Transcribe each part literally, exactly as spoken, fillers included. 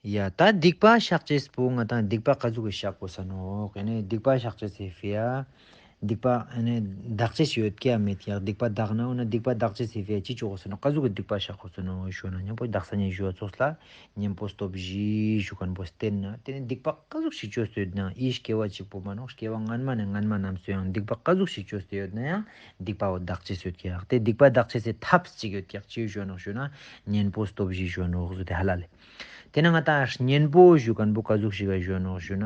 ཡ་ད་སྡིག་པ་བཤགས་ཅེས་པོ་ང་ཏང་སྡིག་པ་ཀ་ཟུག་གི་བཤགས་དགོས་ས་ནོག། ཨེ་ནེ་སྡིག་པ་བཤགས་ཅེས་སི་ཕི་ཡ། སྡིག་པ་ཨེ་ནེ་དག་ཅེས་ཡོད་ཀྱག་མེད་ཀྱག། སྡིག་པ་དག་ན་འོ་ན་སྡིག་པ་དག་ཅེས་སི་ཕི་ཡ་ཅི་ཅོ་དགོས་ས་ནོག། ཀ་ཟུག་གི་སྡིག་པ་བཤགས་དགོས་ས་ནོག་ཞུ་ན་མཉམ་པོ་དག་ས་ནེ་ཞུ་བ་ཙོགས་ལ་གཉེན་པོ་སྟོབས་བཞི་ཞུ་མཁན་པོ་བསྟེན་ན་དེ་ནེ་སྡིག་པ་ཀ་ཟུག་ཞིག་ཅོས་ཏེ་ཡོད་ན་ཡང་ཨི་སྐྱེ་བ་གཅིག་པོ་མ་ནོག། སྐྱེ་བ་སྔན་མ་ནེ་སྔན་མ་རྣམས་སུ་ཡང་སྡིག་པ་ཀ་ཟུག་ཞིག་ཅོས་ཏེ་ཡོད་ན་ཡང་སྡིག་པ་བོ་དག་ཅེས་ཡོད་ཀྱག། དེ་སྡིག་པ་དག་ཅེས་སི་ཐབས་ཅིག་ཡོད་ཀྱག། ཅི་ཞུ་ནོག་ཞུ་ན་གཉེན་པོ་སྟོབས་བཞི་ཞུ་ནོག་ཟེར་ཏེ་ཧ་ལ་ལེ། དེ་ནེ་ང་ཏང་གཉེན་པོ་ཞུ་མཁན་པོ་ཀ་ཟུག་ཞིག་ག་ཞུ་ནོག་ཞུ་ན་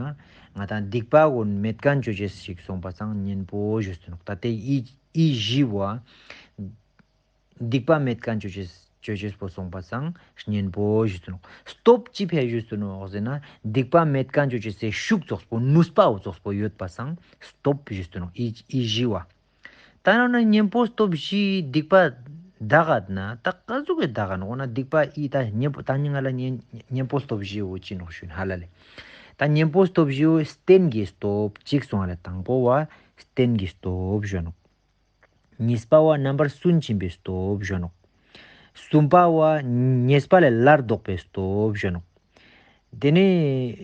ང་ཏང་སྡིག་པ་གུན་མེད་མཁན་ཅོ་ཅེས་ཞིག་སོང་པ་སང་གཉེན་པོ་ཞུ་སྟེ་ནོག། ད་དེ་ཨི་ཨི་བཞི་བོ་སྡིག་པ་མེད་མཁན་ཅོ་ཅེས་ཅོ་ཅེས་པོ་སོང་པ་སང་གཉེན་པོ་ཞུ་སྟེ་ནོག། སྟོབས་ཅི་ཕི་ཡ་ཞུ་སྟེ་ནོག་ཟེར་ན་སྡིག་པ་མེད་མཁན་ཅོ་ཅེས་སི་ཤུགས་ཙོགས་པོ་ནུས་པ་བོ་ཙོགས་པོ་ཡོད་པ་སང་སྟོབས་ཞུ་སྟེ་ནོག། ཨི་ཨི་བཞི་བོ། ད་ནང་ན་གཉེན་པོ་སྟོབས་བཞི་སྡིག་པ་དག་ག་ན་ད་ཀ་ཟུག་གི་དག་ག་ནོག། འོ་ན་སྡིག་པ་ཨི་ད་གཉེན་པོ་ད་ནི་ང་ལ་གཉེན་གཉེན་པོ་སྟོབས་བཞི་བོ་ཅི་ནོག་ཞུ་ན་ཧ་ལ་ལེ། ད་གཉེན་པོ་སྟོབས་བཞི་བོ་རྟེན་གྱི་སྟོབས་གཅིག་སོང་ལེ། དང་པོ་བོ་རྟེན་གྱི་སྟོབས་ཞུ་ནོག། གཉིས་པ་བོ་རྣམ་པར་སུན་འབྱིན་པའི་སྟོབས་ཞུ་ནོག། གསུམ་པ་བོ་ཉེས་པ་ལས་སླར་ལྡོག་པའི་སྟོབས་ཞུ་ནོག། དེ་ནེ་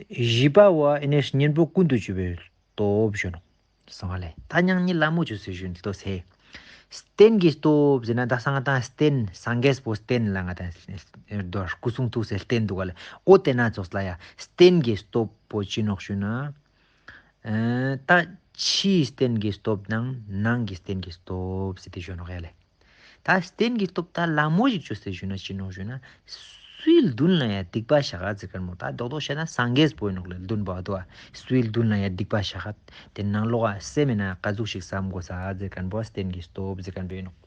བཞི་པ་བོ་ཨེ་ནེ་གཉེན་པོ་ཀུན་ཏུ་སྤྱོད་པའི་སྟོབས་ཞུ་ནོག། སོང་ལེ། ད་ཉང་ཉི་ལ་མོ་ཅོས་སེ་ཞུ་ན་ལྟོས་ཟེར། རྟེན་གྱི་སྟོབས་ཟེར་ན་ད་སང་ང་ཏང་རྟེན་སངས་རྒྱས་པོ་རྟེན་ལ་ང་ཏང་སྐུ་གསུང་ཐུགས་སི་རྟེན་འདུག་ག་ལེ། འོ་དེ་ན་ཙོགས་ལ་ཡ་རྟེན་གྱི་སྟོབས་པོ་ཅི་ནོག་ཞུ་ན། ཨ་ད་ཕྱིའི་རྟེན་གྱི་སྟོབས་དང་ནང་གི་རྟེན་གྱི་སྟོབས་ཟེར་ཏེ་ཞུ་ནོག་ཡ་ལེ། ད་རྟེན་གྱི་སྟོབས་ད་ལ་མོ་ཞིག་ཅོས་ཏེ་ཞུ་ན་ཅི་ནོག་ཞུ་ན། སུའི་མདུན་ལ་ཡ་སྡིག་པ་བཤགས་ཟེར་མཁན་མོ་ད་རྡོག་རྡོག་བཤད་ན་སངས་རྒྱས་པོ་ཨིན་ནོག་ལེ། མདུན་པོ་དོ་སུའི་མདུན་ལ་ཡ་སྡིག་པ་བཤགས། དེ་ནང་ལོགས་ཀ་སེམས་ཨིན་ན་ཀ་ཟུག་ཞིག་བསམ་དགོས་ས་ཟེར་མཁན་པོ་རྟེན་གྱི་སྟོབས་ཟེར་མཁན་པོ་ཨིན་ནོག།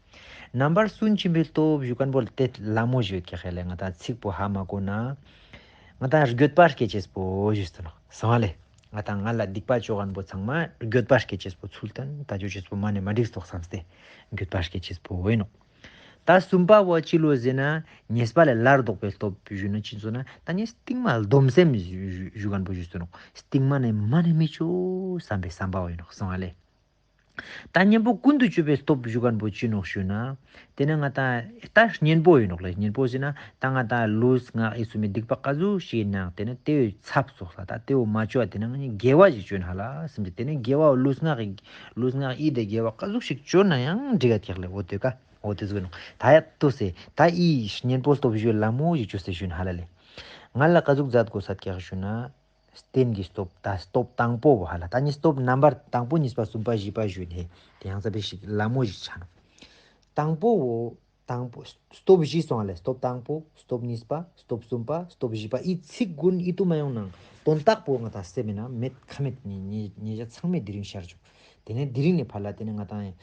རྣམ་པར་སུན་འབྱིན་པའི་སྟོབས་ཞུ་མཁན་པོ་དེ་ལ་མོ་ཞིག་ཡོད་ཀྱག་ཧེ་ལེ། ང་ཏང་ཚིག་པོ་ཧ་མ་གོ་ན། ང་ཏང་འགྱོད་པ་སྐྱེ་ཅེས་པོ་ཞུས་ཏེ་ནོག། སོང་ལེ། ང་ཏང་ང་ལ་སྡིག་པ་ཅོ་མཁན་པོ་ཚང་མ་འགྱོད་པ་སྐྱེ་ཅེས་པོ་ཚུལ་ལྡན་ད་ཅོ་ཅེས་པོ་མ་ནེ་མ་འགྲིག་སོགས་བསམས་ཏེ་འགྱོད་པ་སྐྱེ་ཅེས་པོ་ཨིན་ནོག། ད་གསུམ་པ་བོ་ཅི་ལོ་ཟེར་ན་ཉེས་པ་ལས་སླར་ལྡོག་པའི་སྟོབས་ཞུ་ན་ཅི་ཙོགས་ན་ད་ནི་སྟིང་མ་སྡོམ་སེམས་ཞུ་མཁན་པོ་ཞུས་ཏེ་ནོག། སྟིང་མ་ནེ་མ་ནེ་མི་ཅོ་བསམ་པའི་བསམ་པ་བོ་ཨིན་ནོག། སོང་ལེ། ད་གཉེན་པོ་ཀུན་ཏུ་སྤྱོད་པའི་སྟོབས་ཞུ་མཁན་པོ་ཅི་ནོག་ཞུ་ན། དེ་ནེ་ང་ཏང་ད་གཉེན་པོ་ཨིན་ནོག་ལེ། གཉེན་པོ་ཟེར་ན་ད་ང་ཏང་ལུས་ངག་ཡིད་གསུམ་མི་སྡིག་པ་ཀ་ཟུག་ཞིག་ནང་དེ་ནེ་དེ་བོའི་ཚབ་སོགས་ལ་ད་དེ་བོ་མ་ཅོ་བ་དེ་ནང་ནི་དགེ་བ་ཞིག་ཅོ་ན་ཧ་ལ་སེམས་ཀྱི་དེ་ནེ་དགེ་བ་ལུས་ངག་ལུས་ངག་ཡིད་དེ་དགེ་བ་ཀ་ཟུག་ཞིག་ཅོ་ན་ཡང་འགྲིག་ག་ཐེག་ལེ། འོ་དེ་ཀ་འོ་དེ་ཟུག་ནོག། ད་ཡ་ལྟོས་ཟེར། ད་ཨི་གཉེན་པོ་སྟོབས་ཞུ་ལ་མོ་ཞིག་ཅོས་ཏེ་ཞུ་ན་ཧ་ལ་ལེ། ང་ལ་ཀ་ཟུག་མཛད་དགོས་ས་ཀྱག་ཞུ་ན། རྟེན་གྱི་སྟོབས་ད་སྟོབས་དང་པོ་བོ་ཧ་ལ། ད་ནི་སྟོབས་རྣམ་པར་དང་པོ་གཉིས་པ་གསུམ་པ་བཞི་པ་ཞུ་ནེ་དེ་ཡང་ཙ་པིག་ཞིག་ལ་མོ་ཞིག་ཆ་ནོག། དང་པོ་བོ་དང་པོ་སྟོབས་བཞི་སོང་ལེ། སྟོབས་དང་པོ་སྟོབས་གཉིས་པ་སྟོབས་གསུམ་པ་སྟོབས་བཞི་པ་ཨི་ཚིག་གུན་ཨི་ཏུ་མ་ཡོང་ནང་དོན་དག་པོ་ང་ཏང་སེམས་ཨིན་ན་མེད་ཁ་མེད་ཉེ་ཉེ་ཉེ་ཞ་ཚང་མས་དེ་རིང་ཤར་བཅུག། དེ་ནེ་དེ་རིང་ནེ་ཕར་ལ་དེ་ནེ་ང་ཏང་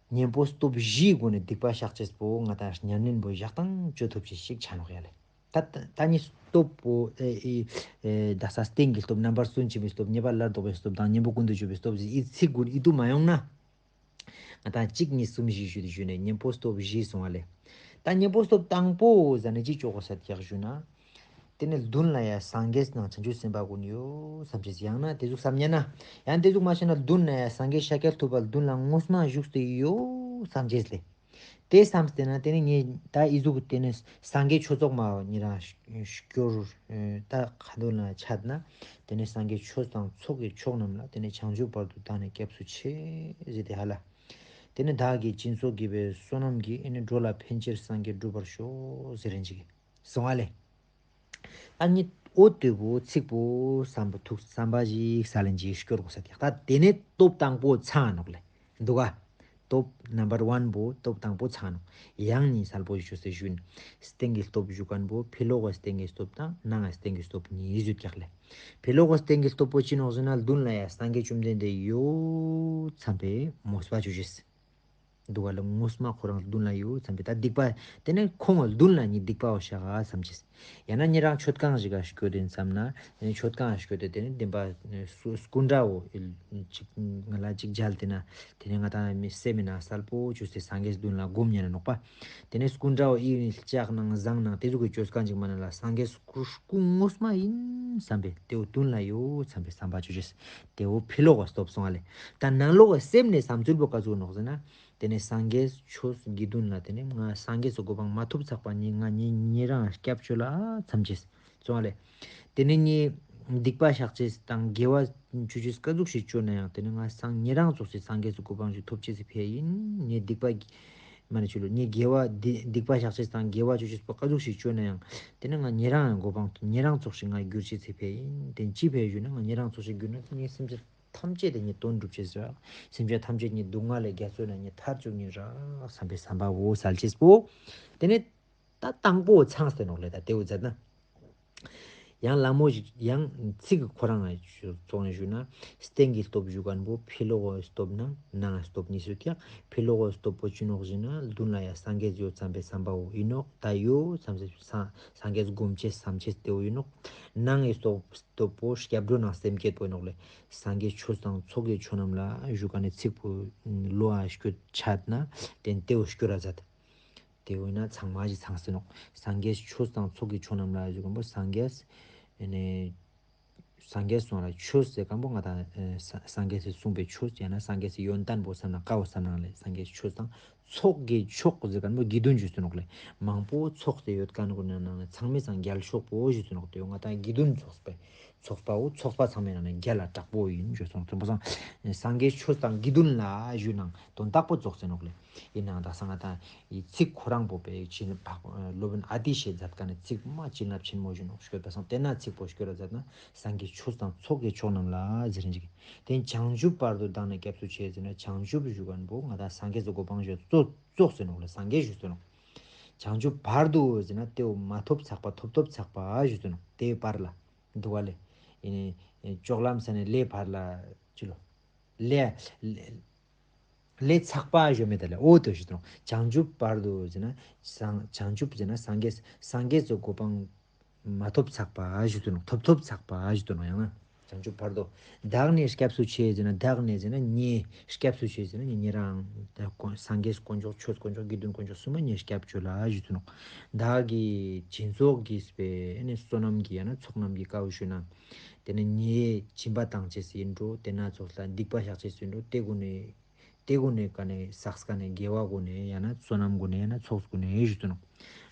གཉེན་པོ་སྟོབས་བཞིའི་སྒོ་ནེ་སྡིག་པ་བཤགས་ཅེས་པོ་ང་ཏང་ཉམས་ལེན་པོ་ཞག་དང་ཅོ་ཐུབ་ཅེས་ཤིག་ཆ་ནོག་ཡ་ལེ། ད་ད་ནི་སྟོབས་པོ་ཨེ་ཨེ་ཨེ་ད་ས་རྟེན་གྱི་སྟོབས་རྣམ་པར་སུན་འབྱིན་པའི་སྟོབས་ཉེས་པ་སླར་ལྡོག་པའི་སྟོབས་དང་གཉེན་པོ་ཀུན་ཏུ་སྤྱོད་པའི་སྟོབས་ཟེར་ཨི་ཚིག་གུན་ཨི་ཏུ་མ་ཡོང་ན། ང་ཏང་གཅིག་གཉིས་གསུམ་བཞི་ཞུ་དེ་ཞུ་ནེ་གཉེན་པོ་སྟོབས་བཞི་སོང་བ་ལེ། ད་གཉེན་པོ་སྟོབས་དང་པོ་ཟེར་ནེ་ཅི་ཅོ་དགོས་ས་ཀྱག་ཞུ་ན། དེ་ནེ་མདུན་ལ་ཡ་སངས་རྒྱས་དང་བྱང་ཆུབ་སེམས་དཔའ་ཀུན་ཡོད་བསམ་ཅེས། ཡང་ན་དེ་ཟུག་བསམ་ཉན་ན། ཡང་དེ་ཟུག་མ་ཤེས་ན་མདུན་ལ་ཡ་སངས་རྒྱས་ཤཱཀྱ་ཐུབ་པ་མདུན་ལ་ངོ་མ་བཞུགས་ཏེ་ཡོད་བསམ་ཅེས་ལེ། དེ་བསམས་ཏེ་ན་དེ་ནེ་ངས་ད་ཨི་ཟུག་དེ་ནེ་སངས་རྒྱས་ཆོས་ཚོགས་མ་ཉེ་རང་སྐྱོར་ད་ཁ་འདོན་ལ་ཆད་ན་དེ་ནེ་སངས་རྒྱས་ཆོས་དང་ཚོགས་ཀྱི་མཆོག་རྣམས་ལ་དེ་ནེ་བྱང་ཆུབ་བར་དུ་བདག་ནི་སྐྱབས་སུ་མཆི་ཟེར་ཏེ་ཧ་ལ། དེ་ནེ་བདག་གིས་སྦྱིན་སོགས་བགྱིས་པའི་བསོད་ནམས་ཀྱིས། ཨེ་ནི་འགྲོ་ལ་ཕན་ཕྱིར་སངས་རྒྱས་འགྲུབ་པར་ཤོག་ཟེར་རན་ཅིག་སོང་བ་ལེ། ད་ནི་འོ་དེ་བོ་ཚིག་པོ་བསམ་པ་ཐུགས་བསམ་པ་ཞིག་ས་ལེན་ཅིག་སྐྱོར་དགོས་ས་ཀྱག། ད་དེ་ནེ་སྟོབས་དང་པོ་ཚང་ནོག་ལེ། འདུག་ག། སྟོབས་རྣམ་པར་ཝན་པོ་སྟོབས་དང་པོ་ཚང་ནོག། ཡང་ནི་གསལ་པོ་ཞུ་སེ་ཞུ་ན། རྟེན་གྱི་སྟོབས་ཞུ་མཁན་པོ་ཕི་ལོག་གི་རྟེན་གྱི་སྟོབས་དང་ནང་གི་རྟེན་གྱི་སྟོབས་གཉིས་ཞུ་ཀྱག་ལེ། ཕི་ལོག་གི་རྟེན་གྱི་སྟོབས་པོ་ཅི་ནོག་ཟེར་ན་མདུན་ལ་ཡ་སངས་རྒྱས་བཅོམ་ལྡན་འདས་ཡོད་བསམ་པའི་མོས་པ་ཅོ་ཅེས། འདུག་ག་ལེ། ངོ་མ་ཁོ་རང་མདུན་ལ་ཡོད་བསམ་པའི་ད་སྡིག་པ། དེ་ནེ་ཁོང་གི་མདུན་ལ་ནི་སྡིག་པ་བོ་བཤགས་བསམ་ཅེས། ཡང་ན་ཉེ་རང་མཆོད་ཁང་ཞིག་ག་སྐྱོད་དེ་བསམ་ན། དེ་ནེ་མཆོད་ཁང་སྐྱོད་དེ་དེ་ནེ་བདེན་པ་སྐུ་འདྲ་བོ་ཅིག་ང་ལ་ཅིག་མཇལ་ཏེ་ན། དེ་ནེ་ང་ཏང་མི་སེམས་མི་ནང་གསལ་པོ་ཅོས་ཏེ་སངས་རྒྱས་མདུན་ལ་སྒོམ་ཉན་ནོག་པ། དེ་ནེ་སྐུ་འདྲ་བོ་ཨི་ལྕགས་ནང་ཟངས་ནང་དེ་ཟུག་གི་ཅོ་ཁན་ཅིག་མ་ནེ་ལ་སངས་རྒྱས་སྐུ་ངོ་མ་ཨིན་བསམ་པའི་དེ་བོ་མདུན་ལ་ཡོད་བསམ་པའི་བསམ་པ་ཅོ་ཅེས། དེ་བོ་ཕི་ལོག་གི་སྟོབས་སོང་བ་ལེ། ད་ནང་ལོག་གི་སེམས་ནེ་བསམ་ཚུལ་པོ་ཀ་ཟུག་ནོག་ཟེར་ན། དེ་ནེ་སངས་རྒྱས་ཆོས་དགེ་འདུན་ལ་དེ་ནེ་ང་སངས་རྒྱས་སི་གོ་འཕང་མ་ཐོབ་ཚག་པ་ནི་ང་ཉེ་ཉེ་རང་སྐྱབས་བཅོལ་ལ་བསམ་ཅེས། སོང་ལེ། དེ་ནེ་ངས་སྡིག་པ་བཤགས་ཅེས་དང་དགེ་བ་ཅོ་ཅེས་ཀ་ཟུག་ཞིག་ཅོ་ན་ཡང་དེ་ནེ་ང་སངས་ཉེ་རང་ཙོགས་སི་སངས་རྒྱས་སི་གོ་འཕང་ཞིག་ཐོབ་ཅེས་སི་ཕིའ་ཨིན། ངས་སྡིག་པ་མ་ནེ་ཆུ་ལོ་ངས་དགེ་བ་སྡིག་སྡིག་པ་བཤགས་ཅེས་དང་དགེ་བ་ཅོ་ཅེས་པོ་ཀ་ཟུག་ཞིག་ཅོ་ན་ཡང་དེ་ནེ་ང་ཉེ་རང་གོ་འཕང་ཉེ་རང་ཙོགས་ཤིག་ང་གྱུར་ཅེས་སི་ཕིའ་ཨིན། དེ་ཅི་ཕིའ་ཞུ་ན་ང་ཉེ་རང་ཙོགས་ཤིག་གྱུར་ན་ངའི་སེམས་ཅན་ཐམས་ཅད་དེ་ངའི་དོན་འགྲུབ་ཅེས་རག་སེམས་ཅན་ཐམས་ཅད་ངའི་སྡུག་བསྔལ་ལས་རྒྱ་མཚོ་ནེ་ངའི་ཐར་ཅུག་ཉེ་རག་བསམ་པའི་བསམ་པ་བོ་སལ་ཅེས་པོ། དེ་ནེ་ད་དང་པོ་ཚང་སྟེ་ནོག་ལེ། ད་དེའུ་མཛད་ན། ཡང་ལ་མོ་ཞིག་ཡང་ཚིག་ཁོ་རང་ཙོགས་ནེ་ཞུ་ན། སྟེང་གི་སྟོབས་ཞུ་ཁན་བོ་ཕི་ལོག་གི་སྟོབས་ནང་ནང་སྟོབས་གཉིས་སུ་ཀྱག་ཕི་ལོག་གི་སྟོབས་པོ་ཅི་ནོག་ཞུ་ན་མདུན་ལ་ཡ་སངས་རྒྱས་ཡོད་བསམ་པའི་བསམ་པ་བོ་ཨིན་ནོག་ད་ཡོད་བསམ་སེ་སངས་སངས་རྒྱས་སྒོམ་ཅེས་བསམ་ཅེས་དེའུ་ཨིན་ནོག་ནང་གི་སྟོབས་སྟོབས་པོ་སྐྱབས་འགྲོ་ནང་སེམས་བསྐྱེད་པོ་ཨིན་ནོག་ལེ། སངས་རྒྱས་ཆོས་དང་ཚོགས་ཀྱི་མཆོག་རྣམས་ལ་ཞུ་ཁན་ནི་ཚིག་པོ་ལོ་ཨ་སྐྱོད་ཆད་ན་དེ་དེའུ་སྐྱོར་ར་མཛད། དེ་འོ་ན་ཚང་མ་ཞིག་ཚང་སྟེ་ནོག་སངས་རྒྱས་ཆོས་དང་ཚོགས་ཀྱི་མཆོག་རྣམས་ལ་ཞུ་ཁན་བོ་སངས་རྒྱས་ཨེ་ནེ་སངས་རྒྱས་སོང་ལ་ཆོས་ཟེར་ཁན་བོ་ང་དང་ཨེ་ས་སངས་རྒྱས་སི་གསུངས་པའི་ཆོས་ཡང་ན་སངས་རྒྱས་སི་ཡོན་ཏན་བོ་བསམ་ན་ཀ་བོ་བསམ་ན་ལེ། སངས་རྒྱས་ཆོས་དང་ཚོགས་ཀྱི་མཆོག་ཟེར་ཁན་བོ་དགེ་འདུན་ཞུ་སྟེ་ནོག་ལེ། མང་པོ་ཚོགས་སེ་ཡོད་ཁན་གུན་ནང་ནེ་ཚང་མའི་སང་རྒྱལ་ཤོས་པོ་ཞུ་སྟེ་ནོག་དེ་འོ་ང་དང་དགེ་འདུན་ཚོགས་པའི་ཚོགས་པའོ་ཚོགས་པ་ཚང་མའི་ནང་ནེ་རྒྱལ་ལ་དྲག་པོ་ཨིན་ཞུ་སོང་། ཙམ་པ་སང་སངས་རྒྱས་ཆོས་དང་དགེ་འདུན་ལ་ཞུ་ནང་དོན་དག་པོ་ཙོགས་སེ་ནོག་ལེ། ཨིན་ནང་ད་སང་ང་དང་ཨི་ཚིག་ཁོ་རང་པོ་པའི་ཅི་ནི་འཕགས་སློབ་དཔོན་ཨ་ཏི་ཤས་མཛད་ཁན་ནི་ཚིག་མ་བྱིན་རླབས་ཆེན་མོ་ཞུ་ནོག་སྐྱོད་པ་སང་དེ་ན་ཚིག་པོ་སྐྱོར་ར་མཛད་ན་སངས་རྒྱས་ཆོས་དང་ཚོགས་ཀྱི་མཆོག་རྣམས་ལ་ཟེར་ཅིག་དེ་བྱང་ཆུབ་བར་དུ་བདག་ནི་སྐྱབས་སུ་མཆི་ཟེར་ན་བྱང་ཆུབ་ཞུ་ཁན་བོ་ང་དང་སངས་རྒྱས་སི་གོ་འཕང་ཞུ་ཙོགས་ཙོགས་སེ་ནོག་ལེ། སངས་རྒྱས་ཞུ་སྟེ་ནོག་བྱང་ཆུབ་བར་དུ་ཟེར་ན་དེའུ་མ་ཐོབ་ཚག་པ་ཐོབ་ཐོབ་ཚག་པ་ཞུ་སྟེ་ནོག་དེའི་བར་ལ། འདུག་ག་ལེ། ཨེ་ནེ་ཨེ་ཅོག་ལམ་ས་ནེ་ལེ་བར་ལ་ཅི་ལོ། ལེ་ལེ་ལེ་ཚག་པ་ཞུ་མེད་ད་ལེ། འོ་དོ་ཞུ་དོ། བྱང་ཆུབ་བར་དུ་ཟེར་ན་སངས་བྱང་ཆུབ་ཟེར་ན་སངས་རྒྱས་སངས་རྒྱས་སི་གོ་འཕང་མ་ཐོབ་ཚག་པ་ཞུ་དོ་ནོག་ཐོབ་ཐོབ་ཚག་པ་ཞུ་དོ་ནོག་ཡང་ན་བྱང་ཆུབ་བར་དུ། བདག་ནི་སྐྱབས་སུ་མཆི་ཟེར་ན་བདག་ནི་ཟེར་ན་ངའི་སྐྱབས་སུ་མཆི་ཟེར་ན་ངའི་ཉེ་རང་ད་དཀོན་སངས་རྒྱས་དཀོན་མཆོག་ཆོས་དཀོན་མཆོག་དགེ་འདུན་དཀོན་མཆོག་སུ་མ་ངའི་སྐྱབས་བཅོལ་ལ་ཞུ་དོ་ནོག་བདག་གི་སྦྱིན་སོགས་ཀྱི་སྤེ་ཨེ་ནེ་བསོད་ནམས་ཀྱི་ཡང་ན་ཚོགས་རྣམས་ཀྱི་ཀ་བོ་ཞུ་ན། དེ་ནེ་ངའི་སྦྱིན་པ་བཏང་ཅེས་ཨིན་འགྲོ། དེ་ན་ཚོགས་ལ་སྡིག་པ་བཤགས་ཅེས་ཨིན་འགྲོ། དེ་གུན་ནེ་དེ་གུན་ནེ་ཀ་ནེ་བསགས་ཀ་ནེ་དགེ་བ་གུན་ནེ་ཡང་ན་བསོད་ནམས་གུན་ནེ་ཡང་ན་ཚོགས་གུན་ནེ་ཞུ་དོ་ནོག་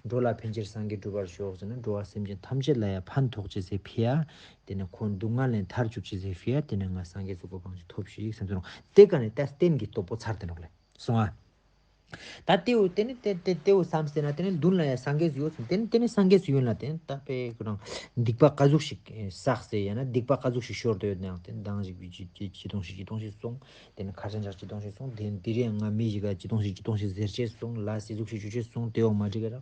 འགྲོ་ལ་ཕན་ཕྱིར་སངས་རྒྱས་འགྲུབ་པར་ཤོག་ཟེར་ན་འགྲོ་བ་སེམས་ཅན་ཐམས་ཅད་ལ་ཡང་ཕན་ཐོགས་ཅེས་སི་ཕིའ། དེ་ནེ་ཁོང་སྡུག་བསྔལ་ལས་ཐར་ཅུག་ཅེས་སི་ཕིའ། དེ་ནེ་ང་སངས་རྒྱས་སི་གོ་འཕང་ཞིག་ཐོབ་ཤིག་བསམ་དོ་ནོག་དེ་ཀ་ནེ་ད་རྟེན་གྱི་སྟོབས་པོ་ཚར་ཏེ་ནོག་ལེ། སོང་ཨ། ད་དེའུ་དེ་ནེ་དེ་དེ་དེའུ་བསམ་སྟེ་ན་དེ་ནེ་མདུན་ལ་ཡང་སངས་རྒྱས་ཡོད་སོང་། དེ་ནེ་དེ་ནེ་སངས་རྒྱས་ཡོད་ན་དེ་ནེ་ད་པེ་ཁོ་རང་སྡིག་པ་ཀ་ཟུག་ཞིག་བསགས་སེ་ཡང་ན་སྡིག་པ་ཀ་ཟུག་ཞིག་ཤོར་ཏེ་ཡོད་ན་ཡང་དེ་ནེ་མདང་ཞིག་གི་ཅི་ཅི་ཅི་དོང་ཞིག་ཅི་དོང་ཞིག་སོང་། དེ་ནེ་ཁ་ཆེན་ཞག་ཅི་དོང་ཞིག་སོང་། དེ་ནེ་དེ་རིང་ང་མི་ཞིག་ག་ཅི་དོང་ཞིག་ཅི་དོང་ཞིག་ཟེར་ཅེས་སོང་། ལ་སི་ཟུག་ཞིག་ཞུ་ཅེས་སོང་། དེ་འོ་མ་འགྲིག་ག་རག་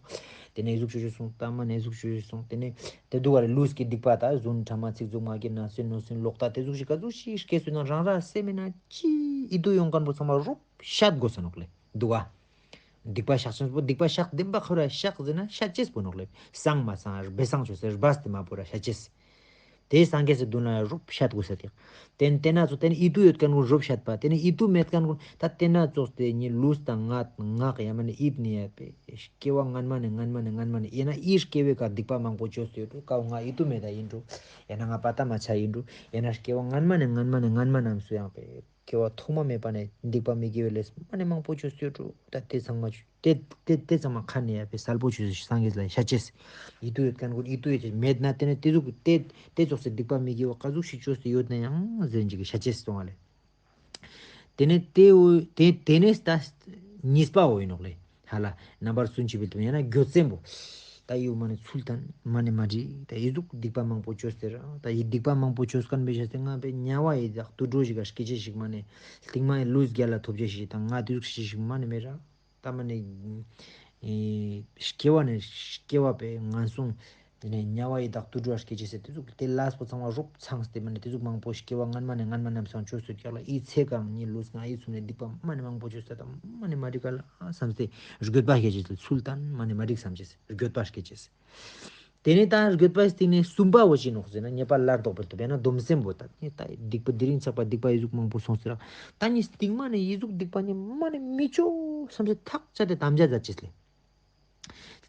དེ་ནེ་ཨི་ཟུག་ཞུ་ཅེས་སོང་། ད་མ་ནེ་ཨི་ཟུག་ཞུ་ཅེས་སོང་། དེ་ནེ་དེ་འདུག་ག་ལེ། ལུས་ཀྱི་སྡིག་པ་ད་རྫུན་ཕྲ་མ་ཚིག་རྩུབ་ངག་གི་ན་སེ་ནོ་སེ་ལོག་ལྟ་དེ་ཟུག་ཞིག་ཀ་ཟུག་ཞིག་སྐྱེས་སོང་ན་རང་ར་སེམས་མེད་ན་ཅི་ཨིད་ཏུ་ཡོང་ཁན་བོ་ཚང་མ་རོབ་བཤད་དགོས་ས་ནོག་ལེ། འདུག་ག་སྡིག་པ་བཤགས་ཅེས་པོ་སྡིག་པ་བཤགས་བདེན་པ་ཁོ་ར་བཤགས་ཟེར་ན་བཤད་ཅེས་པོ་ནོག་ལེ། སང་མ་སང་སྦེ་སང་ཆོས་ཟེར་སྦས་ཏེ་མ་པོ་ར་བཤད་ཅེས། དེ་སངས་རྒྱས་སི་མདུན་ལ་རོབ་བཤད་དགོས་ས་དེ། དེ་དེ་ན་ཚོ་དེ་ནེ་ཨིད་ཏུ་ཡོད་ཁན་གུན་རོབ་བཤད་པ། དེ་ནེ་ཨིད་ཏུ་མེད་ཁན་གུན་ད་དེ་ན་ཚོགས་ཏེ་ངའི་ལུས་དང་ངག་ངག་ཡང་མ་ནེ་ཨིད་ནེ་ཡ་པེ་སྐྱེ་བ་སྔན་མ་ནེ་སྔན་མ་ནེ་སྔན་མ་ནེ་ཡང་ན་ཨི་སྐྱེ་བའི་ཀ་སྡིག་པ་མང་པོ་ཅོས་ཏེ་ཡོད་འགྲོ། ཀ་བོ་ང་ཨིད་ཏུ་མེད་ད་ཨིན་འགྲོ། ཡང་ན་ང་པ་ཏ་མ་ཆ་ཨིན་འགྲོ། ཡང་ན་སྐྱེ་བ་སྔན་མ་ནེ་སྔན་མ་ནེ་སྔན་མ་རྣམས་སུ་ཡང་པེ་སྐྱེ་བ་ཐོག་མ་མེད་པ་ནེ་སྡིག་པ་མི་དགེ་བའི་ལས་མ་ནེ་མང་པོ་ཅོས་ཏེ་ཡོད་འགྲོ། ད་དེ་ཚང་མ་དེ་དེ་དེ་ཚང་མ་ཁ་ནེ་ཡ་པེ་གསལ་པོ་ཆོས་སངས་རྒྱས་ལ་བཤད་ཅེས། ཨིད་ཏུ་ཡོད་ཁན་གུན་ཨིད་ཏུ་ཡོད་ཅེས་མེད་ན་དེ་ནེ་དེ་ཟུག་དེ་དེ་ཚོགས་སི་སྡིག་པ་མི་དགེ་བ་ཀ་ཟུག་ཞིག་ཅོས་ཏེ་ཡོད་ན་ཡང་ཟེར་ཅིག་བཤད་ཅེས་སོང་བ་ལེ། དེ་ནེ་དེ་འོ་དེ་དེ་ནེ་ད་གཉིས་པ་འོ་ཨིན་ནོག་ལེ། ཧ་ལ་རྣམ་པར་སུན་འབྱིན་པའི་སྟོབས་ཡང་ན་འགྱོད་སེམས་པོ། ད་ཡུ་མ་ནེ་ཚུལ་ལྡན་མ་ནེ་མ་འགྲིག་ད་ཨི་ཟུག་སྡིག་པ་མང་པོ་ཅོས་ཏེ་ར་ད་ཡི་སྡིག་པ་མང་པོ་ཅོས་ཁན་བེ་ཤ་སྟེ་ང་བེ་དམྱལ་བ་ཡི་དྭགས་དུད་འགྲོ་ཞིག་ག་སྐྱེ་ཅེས་ཤིག་མ་ནེ་སྟིང་མ་ཡི་ལུས་རྒྱལ་ལ་ཐོབ་ཅེས་ཤིག་ད་ང་དེ་ཟུག་ཅེས་ཤིག་མ་ནེ་མེད་ར། ད་མ་ནེ་ཨེ་སྐྱེ་བ་ནེ་སྐྱེ་བ་པེ་ངན་སོང་དེ་ནེ་དམྱལ་བ་ཡི་དྭགས་དུད་འགྲོ་སྐྱེ་ཅེས་སི་དེ་ཟུག་དེ་ལས་པོ་ཚང་མ་རོབ་ཚང་སྟེ་མ་ནེ་དེ་ཟུག་མང་པོ་སྐྱེ་བ་སྔན་མ་ནེ་སྔན་མ་རྣམས་སུ་ཅོས་ཏེ་ཀྱག་ལ་ཨི་ཚེ་གང་ངའི་ལུས་ངག་ཡིད་གསུམ་ནེ་སྡིག་པ་མ་ནེ་མང་པོ་ཅོས་ཏེ་ད་མ་ནེ་མ་འགྲིག་ག་ལ་བསམ་སྟེ་འགྱོད་པ་སྐྱེ་ཅེས་ཚུལ་ལྡན་མ་ནེ་མ་འགྲིག་བསམ་ཅེས་འགྱོད་པ་སྐྱེ་ཅེས། དེ་ནེ་ད་འགྱོད་པའི་སྟེང་ནེ་གསུམ་པ་བོ་ཅི་ནོག་ཟེར་ན་ཉེས་པ་སླར་ལྡོག་པའི་སྟོབས་ཡང་ན་སྡོམ་སེམས་པོ་ད་ནི་ད་སྡིག་པ་དེ་རིང་ཆགས་པ་སྡིག་པ་ཨི་ཟུག་མང་པོ་སོང་ཟེར་ར་ད་ནི་སྟིང་མ་ནེ་ཨི་ཟུག་སྡིག་པ་ནི་མ་ནེ་མི་ཅོ་བསམ་སེ་ཐག་བཅད་དེ་དམ་བཅའ་མཛད་ཅེས་ལེ།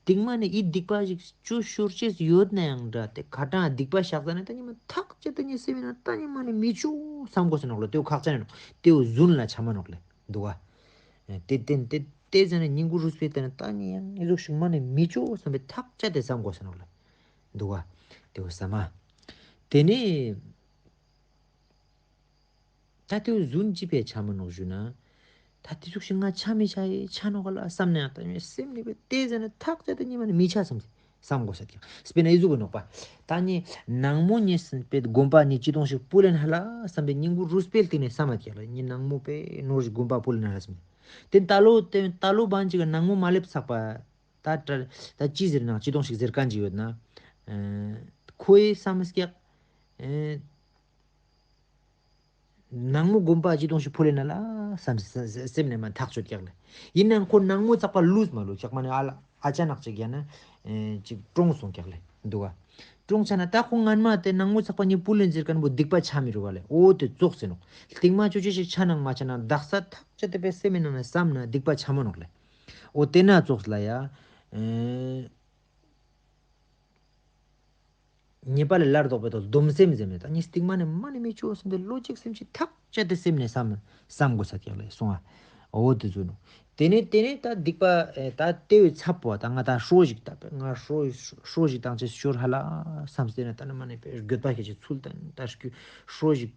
སྟིང་མ་ནེ་ཨི་སྡིག་པ་ཞིག་ཅོ་ཤོར་ཅེས་ཡོད་ན་ཡང་འདྲ་དེ་ཁ་གྲངས་སྡིག་པ་བཤགས་ཟ་ནེ་ད་ནི་མ་ཐག་བཅད་དེ་ནི་སེམས་ཡིན་ན་ད་ནི་མ་ནེ་མི་ཅོ་བསམ་དགོས་ཟེར་ནོག་ལེ། དེའུ་ཁག་ཅན་ནོག་དེའུ་རྫུན་ལ་ཆ་མ་ནོག་ལེ། འདུག་ག་དེ་དེ་དེ་དེ་ཟེར་ན་སྙིང་པོ་རུས་པའི་དེ་ནི་ད་ནི་ཡང་ཨི་ཟུག་ཞིག་མ་ནེ་མི་ཅོ་བསམ་པའི་ཐག་བཅད་དེ་བསམ་དགོས་ཟེར་ནོག་ལེ། འདུག་ག། དེ་བོ་བསམ་མ། དེ་ནས་ད་དེ་བོ་རྫུན་ཅི་ཕིའ་ཆ་མ་ནོག་ཞུ་ན། ད་དེ་ཟུག་ཞིག་ང་ཆ་མི་ཆ་ཡི་ཆ་ནོག་ག་ལ་བསམ་ནས་ཡང་ད་སེམས་ནི་པེ་དེ་ཟེར་ན་ཐག་ཆད་དེ་ཉི་མ་ནི་མི་ཆ་བསམ་སྟེ་བསམ་དགོས་ས་ཀྱག། དཔེར་ན་ཨི་ཟུག་གི་ནོག་པ། ད་ནི་ནང་མོ་ནི་སེམས་པའི་དགོན་པ་ནི་ཅི་དོང་ཞིག་ཕུལ་ལེན་ཧ་ལ་བསམ་པའི་སྙིང་པོ་རུས་པའི་གཏིང་ནས་བསམ་མ་ཀྱག་ལ། ནི་ནང་མོ་པེ་ནོར་ཞིག་དགོན་པ་ཕུལ་ལེན་ཧ་ལ་བསམ། དེ་ད་ལོ་དེ་ད་ལོ་བན་ཅིག་གི་ནང་མོ་མ་ལེབ་ཚག་པ། ད་ད་ད་ཅི་ཟེར་ན་ཅི་དོང་ཞིག་ཟེར་མཁན་ཅིག་ཡོད་ན། ཨེ་ཁོའི་བསམ་སྐྱག། ཨེ་ནང་མོ་དགོན་པ་ཅི་དོང་ཞིག་ཕུལ་ལེན་ན་ལ་བསམ་སེམས་ནས་མ་ཐག་ཆོད་ཀྱག་ལེ། ཡིན་ནའང་ཁོ་ནང་མོ་ཚག་པ་ལུས་མ་ལུས་ཀྱག་མ་ནི་ཨ་ལ་ཨ་ཅག་ནག་ཅིག་ཡ་ན་ཨེ་ཅིག་གྲོངས་སོང་ཀྱག་ལེ་འདུག་ག། གྲོངས་ཆ་ན་ད་ཁོ་སྔན་མ་དེ་ནང་མོ་ཚག་པ་ནི་ཕུལ་ལེན་ཟེར་མཁན་པོ་སྡིག་པ་ཆ་མི་རུ་བ་ལེ། འོ་དེ་ཙོགས་ཟེར་ནོག། སྟིང་མ་ཅོ་ཅེས་ཤིག་ཆ་ནང་མ་ཆ་ན་དག་ས་ཐག་ཆད་དེ་པེ་སེམས་ནང་ན་བསམ་ན་སྡིག་པ་ཆ་མ་ནོག་ལེ། འོ་དེ་ན་ཙོགས་ལ་ཡ། ཨེ། ཉེས་པ་ལས་སླར་ལྡོག་པའི་དོན་སྡོམ་སེམས་ཟེར་མེད་ད་ནི་སྟིང་མ་ནས་མ་ནི་མི་ཅོ་སེམས་དེ་ལོ་གཅིག་སེམས་ཅིག་ཐག་ཆད་དེ་སེམས་ནས་བསམ་བསམ་དགོས་ས་ཀྱག་ལེ་སོང་ཨ། འོ་དེ་ཟུག་ནོག། དེ་ནས་དེ་ནས་ད་སྡིག་པ་ཨེ་ད་དེ་བས་ཚབ་པོ་ད་ང་ད་ཧྲོ་ཞིག་ད་པེ་ང་ཧྲོ་ཧྲོ་ཞིག་དང་ཅེས་ཤོར་ཧ་ལ་བསམ་སྟེ་ན་ད་ནི་མ་ནི་པེ་འགྱོད་པ་ཁྱེད་ཀྱི་ཚུལ་དང་ད་ཧྲོ་ཞིག་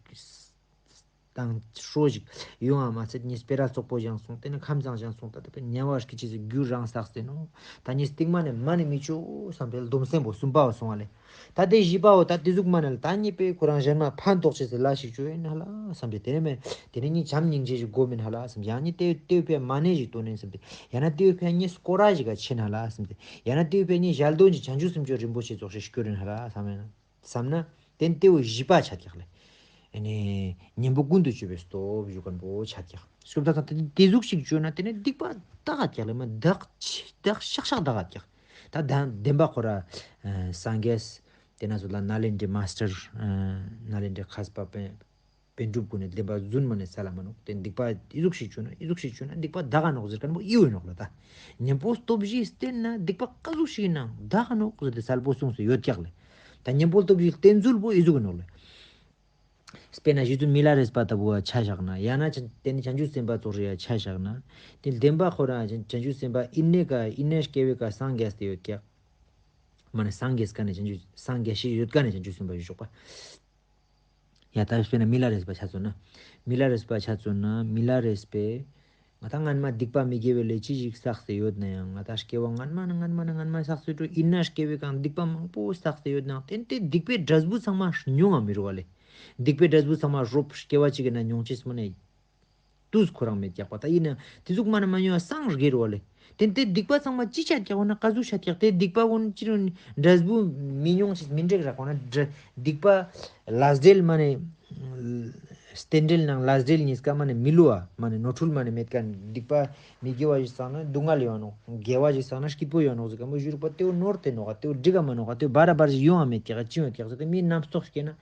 དང་ཧྲོ་ཞིག་ཡོང་བ་མ་ཚད་ནི་སྤེ་ར་བཙོག་པོ་བཞེངས་སོང་། དེ་ནི་ཁམས་བཟང་བཞེངས་སོང་། ད་དེ་པེ་དམྱལ་བ་སྐྱིད་ཅེས་སི་རྒྱུ་རང་བསགས་ཏེ་ནོག། ད་ནི་སྟིང་མ་ནས་མ་ནི་མི་ཅོ་བསམ་པའི་སྡོམ་སེམས་པོ་གསུམ་པའོ་སོང་བ་ལེ། ད་དེ་བཞི་པའོ་ད་དེ་ཟུག་མ་ནི་ལ་ད་ནི་པེ་ཁོ་རང་གཞན་མ་ཕན་ཐོགས་ཅེས་སི་ལ་ཞིག་ཅོ་ཡིན་ཧ་ལ་བསམ་པའི་དེ་ནི་མེད་དེ་ནི་ནི་བྱམས་སྙིང་རྗེ་ཞིག་སྒོམ་ཡིན་ཧ་ལ་བསམ། ཡང་ནི་དེ་དེ་བས་མ་ནི་ཞིག་དོན་ཡིན་བསམ་པའི་ཡང་ན་དེ་བས་ནི་སྐོར་ར་ཞིག་ག་ཕྱིན་ཧ་ལ་བསམ་པའི་ཡང་ན་དེ་བས་ནི་ཞལ་འདོན་གྱི་བྱང་ཆུབ་སེམས་མཆོག་རིན་པོ་ཆེ་ཙོགས་ཤིག་སྐྱོར་ཡིན་ཧ་ལ་བསམ་ཡིན། བསམ་ན་དེ་ནི་དེ་བོ་བཞི་པ་ཆ་ཀྱག་ལེ། ཨ་ནི་གཉེན་པོ་ཀུན་ཏུ་སྤྱོད་པའི་སྟོབས་ཞུ་མཁན་པོ་ཆ་ཀྱག། སྐྱོབ་ཐབས་དང་དེ་ཟུག་ཞིག་བཅོས་ན་དེ་ནི་སྡིག་པ་དག་ཀྱག་ལེ། མ་དག་ཆ་དག་ཤག་ཤག་དག་ཀྱག། ད་ད་བདེན་པ་ཁོ་ར་ཨ་སངས་རྒྱས་དེ་ན་ཚོ་ལ་ནཱ་ལེནྡྲའི་མཱས་ཊར་ཨ་ནཱ་ལེནྡྲའི་མཁས་པ་པཎ་པཎ་གྲུབ་ཀུན་ནི་བདེན་པ་རྫུན་མ་ནི་སལ་མ་ནོག། དེ་སྡིག་པ་ཨི་ཟུག་ཞིག་བཅོས་ན་ཨི་ཟུག་ཞིག་བཅོས་ན་སྡིག་པ་དག་ག་ནོག་ཟེར་མཁན་པོ་ཨི་བོ་ནོག་ལེ། ད་གཉེན་པོ་སྟོབས་བཞི་བསྟེན་ན་སྡིག་པ་ག་ཟུག་ཞིག་ཡིན་ནའང་དག་ག་ནོག་ཟེར་ཏེ་གསལ་པོ་གསུངས་སེ་ཡོད་ཀྱག་ལེ། ད་གཉེན་པོ་སྟོབས་བཞི་བསྟེན་ཚུལ་པོ་ཨི་ཟུག་གི་ནོག་ལེ། དཔེར་ན་རྗེ་བཙུན་མི་ལ་རས་པ་ལྟ་བུ་ཡ་ཆ་བཞག་ན་ཡང་ན་བྱང་དེ་ནི་བྱང་ཆུབ་སེམས་དཔའ་ཙོགས་རེ་ཡ་ཆ་བཞག་ན་དེ་བདེན་པ་ཁོ་རང་བྱང་ཆུབ་སེམས་དཔའ་ཨི་ནེ་ཀ་ཨི་ནེ་སྐྱེ་བོའི་ཀ་སངས་རྒྱས་ཏེ་ཡོད་ཀྱག། མ་ནི་སངས་རྒྱས་ཀ་ནས་བྱང་ཆུབ་སངས་རྒྱས་ཤིག་ཡོད་ཀ་ནས་བྱང་ཆུབ་སེམས་དཔའ་ཞུ་ཆོག་པ། ཡ་ད་དཔེར་ན་མི་ལ་རས་པ་ཆ་མཚོན་ན། མི་ལ་རས་པ་ཆ་མཚོན་ན་མི་ལ་རས་པས། ང་ད་སྔན་མ་སྡིག་པ་མི་དགེ་བའི་ལས་ཅི་ཞིག་བསགས་ཏེ་ཡོད་ན་ཡང་ང་ད་སྐྱེ་བ་སྔན་མ་ནས་སྔན་མ་ནས་སྔན་མ་བསགས་ཏེ་འགྲོ་ཨིན་ན་སྐྱེ་བའི་གང་སྡིག་པ་མང་པོ་བསགས་ཏེ་ཡོད་ནའང་ཏན་ཏན་སྡིག་པའི་འབྲས་བུ་ཚང་མ་མྱོང་ང་མི་རུ་བ་ལེ། སྡིག་པའི་འབྲས་བུ་ཚང་མ་རོབ་སྐྱེ་བ་གཅིག་གི་ནང་མྱོང་ཅེས་མ་ནས། དུས་ཁོ་རང་མེད་ཀྱག་པ། ད་ཡིན་ན་དེ་ཟུག་མ་ན་མ་ཉོ་བ་སངས་རྒྱས་རོ་ལེ། དེ་དེ་སྡིག་པ་ཚང་མ་ཅི་ཆ་ཀྱག་འོ་ན་ཀ་ཟུག་ཆ་ཀྱག་དེ་སྡིག་པ་འོ་ན་ཅི་རུ་འབྲས་བུ་མི་མྱོང་ཞིག་མི་འགྲིག་རག་འོ་ན་སྡིག་པ་ལས་འབྲས་མ་ནས་རྟེན་འབྲེལ་ནང་ལས་འབྲས་གཉིས་ཀ་མ་ནས་མི་བསླུ་བ་མ་ནས་ནོར་འཁྲུལ་མ་ནས་མེད་ཀ་སྡིག་པ་མི་དགེ་བ་ཞིག་བསགས་ན་སྡུག་བསྔལ་ཡོང་ནོག། དགེ་བ་ཞིག་བསགས་ན་སྐྱིད་པོ་ཡོང་ནོག་ཟེར་ཀ་མོ་ཞུ་རུག་པ་དེ་བོ་ནོར་ཏེ་ནོག་ག་དེ་བོ་འགྲིག་ག་མ་ནོག་ག་དེ་བོ་བར་བར་ཞིག་ཡོང་བ་མེད་ཀྱག་ག་ཅི་ཡོང་ཀྱག་ཟེར་ཏེ་མི་རྣམ་རྟོག་སྐྱེ་ན།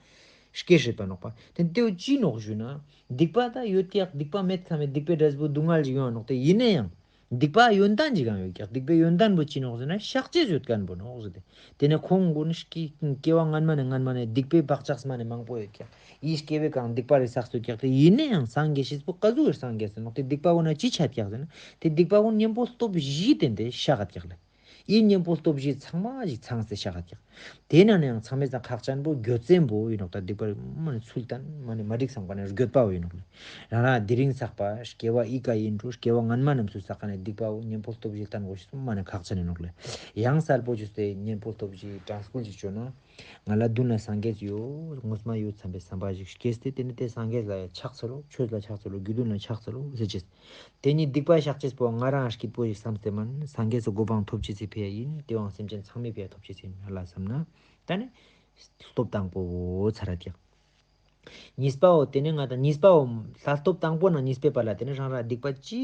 སྐྱེ་སྲིད་པ་ནོག་པ། དེ་དེའོ་ཅི་ནོག་ཞུ་ན། སྡིག་པ་ད་ཡོད་ཀྱག། སྡིག་པ་མེད་ཁ་མེད་སྡིག་པའི་འབྲས་བུ་སྡུག་བསྔལ་ཞིག་ཡོང་ནོག། དེ་ཡིན་ན་ཡང་། སྡིག་པ་ཡོན་ཏན་ཅིག་ཡང་ཡོད་ཀྱག། སྡིག་པའི་ཡོན་ཏན་པོ་ཅི་ནོག་ཟེར་ན་བཤགས་ཅེས་ཡོད་མཁན་པོ་ནོག་ཟེར་ཏེ། དེ་ནས་ཁོང་གུན་སྐྱེ་སྐྱེ་བ་སྔན་མ་ནས་སྔན་མ་ནས་སྡིག་པའི་བག་ཆགས་མ་ནས་མང་པོ་ཡོད་ཀྱག། ཡིད་སྐྱེ་བའི་གང་སྡིག་པ་རེ་བསགས་ཡོད་ཀྱག། དེ་ཡིན་ན་ཡང་སངས་རྒྱས་ཤེས་པོ་ཀ་ཟུག་གི་སངས་རྒྱས་ཟེར་ནོག། དེ་སྡིག་པ་འོ་ན་ཅི་ཆ་ཀྱག་ཟེར་ན། དེ་སྡིག་པ་འོ་གཉེན་པོ་སྟོབས་བཞི་བསྟེན་ཏེ་བཤགས་ཀྱག་ལེ། ཨི་གཉེན་པོ་སྟོབས་བཞི་ཚང་མ་ཞིག་ཚང་སྟེ་བཤགས་ཀྱག། དེ་ན་ནའང་ཚང་མའི་ཚང་ཁག་ཅན་པོ་འགྱོད་སེམས་པོ་ཡིན་ནོག། ད་སྡིག་པ་མ་ནི་ཚུལ་བསྟན་མ་ནི་མ་འགྲིག་བསམ་པ་ནི་འགྱོད་པ་བོ་ཡིན་ནོག་ལེ། རང་རང་དེ་རིང་བསགས་པ་སྐྱེ་བ་ཨི་ཀ་ཡིན་འགྲོ་སྐྱེ་བ་སྔན་མ་རྣམས་སུ་བསགས་ཀ་ནས་སྡིག་པ་བོ་གཉེན་པོ་སྟོབས་བཞི་བསྟན་དགོས་ཤེས་མ་ནི་ཁག་ཅན་ཡིན་ནོག་ལེ། ཡང་གསལ་པོ་བཅོས་ཏེ་གཉེན་པོ་སྟོབས་བཞི་དྲན་སྐུལ་ཅིག་བཅོས་ན། ང་ལ་མདུན་ལ་སངས་རྒྱས་ཡོད། ངོ་མ་ཡོད་བསམ་པའི་བསམ་པ་ཞིག་སྐྱེས་ཏེ་དེ་ནི་དེ་སངས་རྒྱས་ལ་ཡང་ཕྱག་འཚལ་ལོ། ཆོས་ལ་ཕྱག་འཚལ་ལོ། དགེ་འདུན་ལ་ཕྱག་འཚལ་ལོ་ཟེར་ཅེས། དེ་ནི་སྡིག་པ་བཤགས་ཅེས་པོ་ང་རང་སྐྱིད་པོ་ཞིག་བསམ་སྟེ་མན། སངས་རྒྱས་སུ་གོ་འཕང་ཐོབ་ཅེས་སི་ཕི་ཡ་ཡིན། དེའང་སེམས་ཅན་ཚང་མའི་ཕི་ཡ་ཐོབ་ཅེས་ཡིན་ཧ་ལ་བསམ་ན། ད་ནི་སྟོབས་དང་པོ་བོ་ཚར་ར་ཀྱག། གཉིས་པའོ་དེ་ནི་ང་དང་གཉིས་པའོ་ལྷ་སྟོབས་དང་པོ་ནང་གཉིས་པའི་བར་ལ་དེ་ནི་རང་ར་སྡིག་པ་ཅི་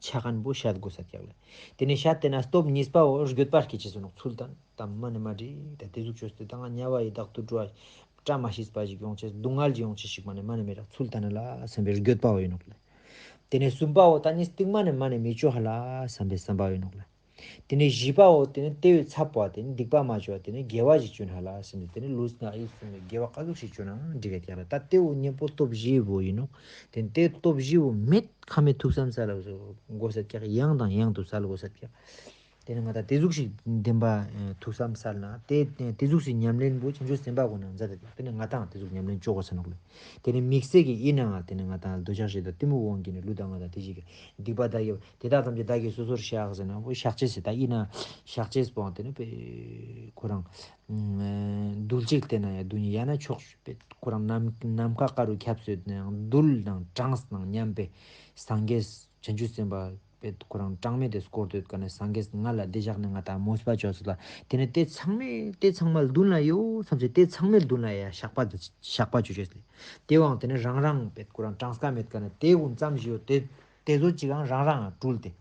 ཆ་མཁན་པོ་བཤད་དགོས་ས་ཀྱག་ལེ། དེ་ནི་བཤད་དེ་ན་སྟོབས་གཉིས་པའོ་འགྱོད་པ་སྐྱེ་ཅེས་སུ་ནོག། ཚུལ་བསྟན་དམ་མ་ནི་མ་འགྲིག། ད་དེ་ཟུག་བཅོས་ཏེ་ད་ང་དམྱལ་བ་ཡི་དྭགས་དུད་འགྲོ་བཀྲ་མ་ཤིས་པ་ཞིག་ཡོང་ཅེས་སྡུག་བསྔལ་ཞིག་ཡོང་ཅེས་ཤིག་མ་ནི་མ་ནི་མེད་རག། ཚུལ་བསྟན་ལ་བསམ་པའི་འགྱོད་པའོ་ཡིན་ནོག་ལེ། དེ་ནས་གསུམ་པའོ་ད་ནི་སྟིང་མ་ནས་མ་ནི་མི་ཅོ་ཧ་ལ་བསམ་པའི་བསམ་པ་ཡོད་ནོག་ལེ། དེ་ནས་བཞི་པའོ་དེ་ནི་དེ་བས་ཚབ་པ་དེ་ནི་སྡིག་པ་མ་ཅོ་བ་དེ་ནི་དགེ་བ་ཞིག་ཅོ་ན་ཧ་ལ་བསམ་ནས་དེ་ནི་ལུས་ངག་ཡིད་གསུམ་ནི་དགེ་བ་ག་ཟུག་ཞིག་ཅོ་ནའང་འགྲིག་ག་ཀྱག་ལེ། ད་དེ་བོ་གཉེན་པོ་སྟོབས་བཞི་བོ་ཡིན་ནོག། དེ་ནི་དེ་སྟོབས་བཞི་བོ་མེད་ཁ་མེད་ཐུགས་བསམ་སལ་དགོས་ས་ཀྱག། ཡང་དང་ཡང་དུ་སལ་དགོས་ས་ཀྱག། ཏེ་ནེ་ང་དང་ཏེ་ཟུག་ཤིག་བདེན་པ་ཨེ་ཐུགས་བསམ་སལ་ན་ཏེ་ཏེ་ཟུག་ཤིག་ཉམས་ལེན་པོ་བྱང་ཆུབ་སེམས་དཔའ་གུན་ནང་མཛད་དེ། ཏེ་ནེ་ང་དང་ཏེ་ཟུག་ཉམས་ལེན་ཅོ་གོས་ས་ནོག་ལེ། ཏེ་ནེ་དམིགས་བསལ་གྱི་ཨིན་ནའང་ཏེ་ནེ་ང་དང་འདོད་ཆགས་ཞེ་སྡང་གཏི་མུག་དབང་གིས་ནི་ལུས་དང་ངག་དང་ཏེ་ཞིག་གི་སྡིག་པ་བདག་གིས་ཏེ་དག་ཐམས་ཅད་བདག་གིས་སོ་སོར་བཤགས་ཟེར་ན་བོ་བཤགས་ཅེས་ཟེར་ད་ཨིན་ན་བཤགས་ཅེས་པོའང་ཏེ་ནེ་པེ་ཁོ་རང་རྡུལ་གཅིག་བལྟས་ན་ཡང་རྡུལ་སྙེད་ཡང་ན་ཕྱོགས་པེ་ཁོ་རང་ནམ་ནམ་མཁའ་དཀར་པོ་ཁྱབ་སོད་ནའང་རྡུལ་དང་གྲངས་དང་མཉམ་པའི་སངས་རྒྱས་བྱང་ཆུབ་སེམས་དཔའ་པེ་ཁོ་རང་གྲངས་མེད་དེ་སྐོར་ཏེ་ཡོད་ཀ་ནེ་སངས་རྒྱས་ང་ལ་བདེ་བཞག་ནི་ང་དང་མོས་པ་ཅོས་ལ། ཏེ་ནེ་ཏེ་ཚང་མའི་ཏེ་ཚང་མ་རྡུལ་ན་ཡོད་བསམ་སེ་ཏེ་ཚང་མའི་རྡུལ་ན་ཡ་བཤགས་པ་བཤགས་པ་ཅོ་ཅེས་ལེ། ཏེ་བོའང་ཏེ་ནེ་རང་རང་པེ་ཁོ་རང་གྲངས་ཀ་མེད་ཀ་ནེ་ཏེ་གུན་ཙམ་ཞིག་ཡོད་ཏེ་ཏེ་ཚོ་ཅིག་ཡང་རང་རང་སྤྲུལ་ཏེ་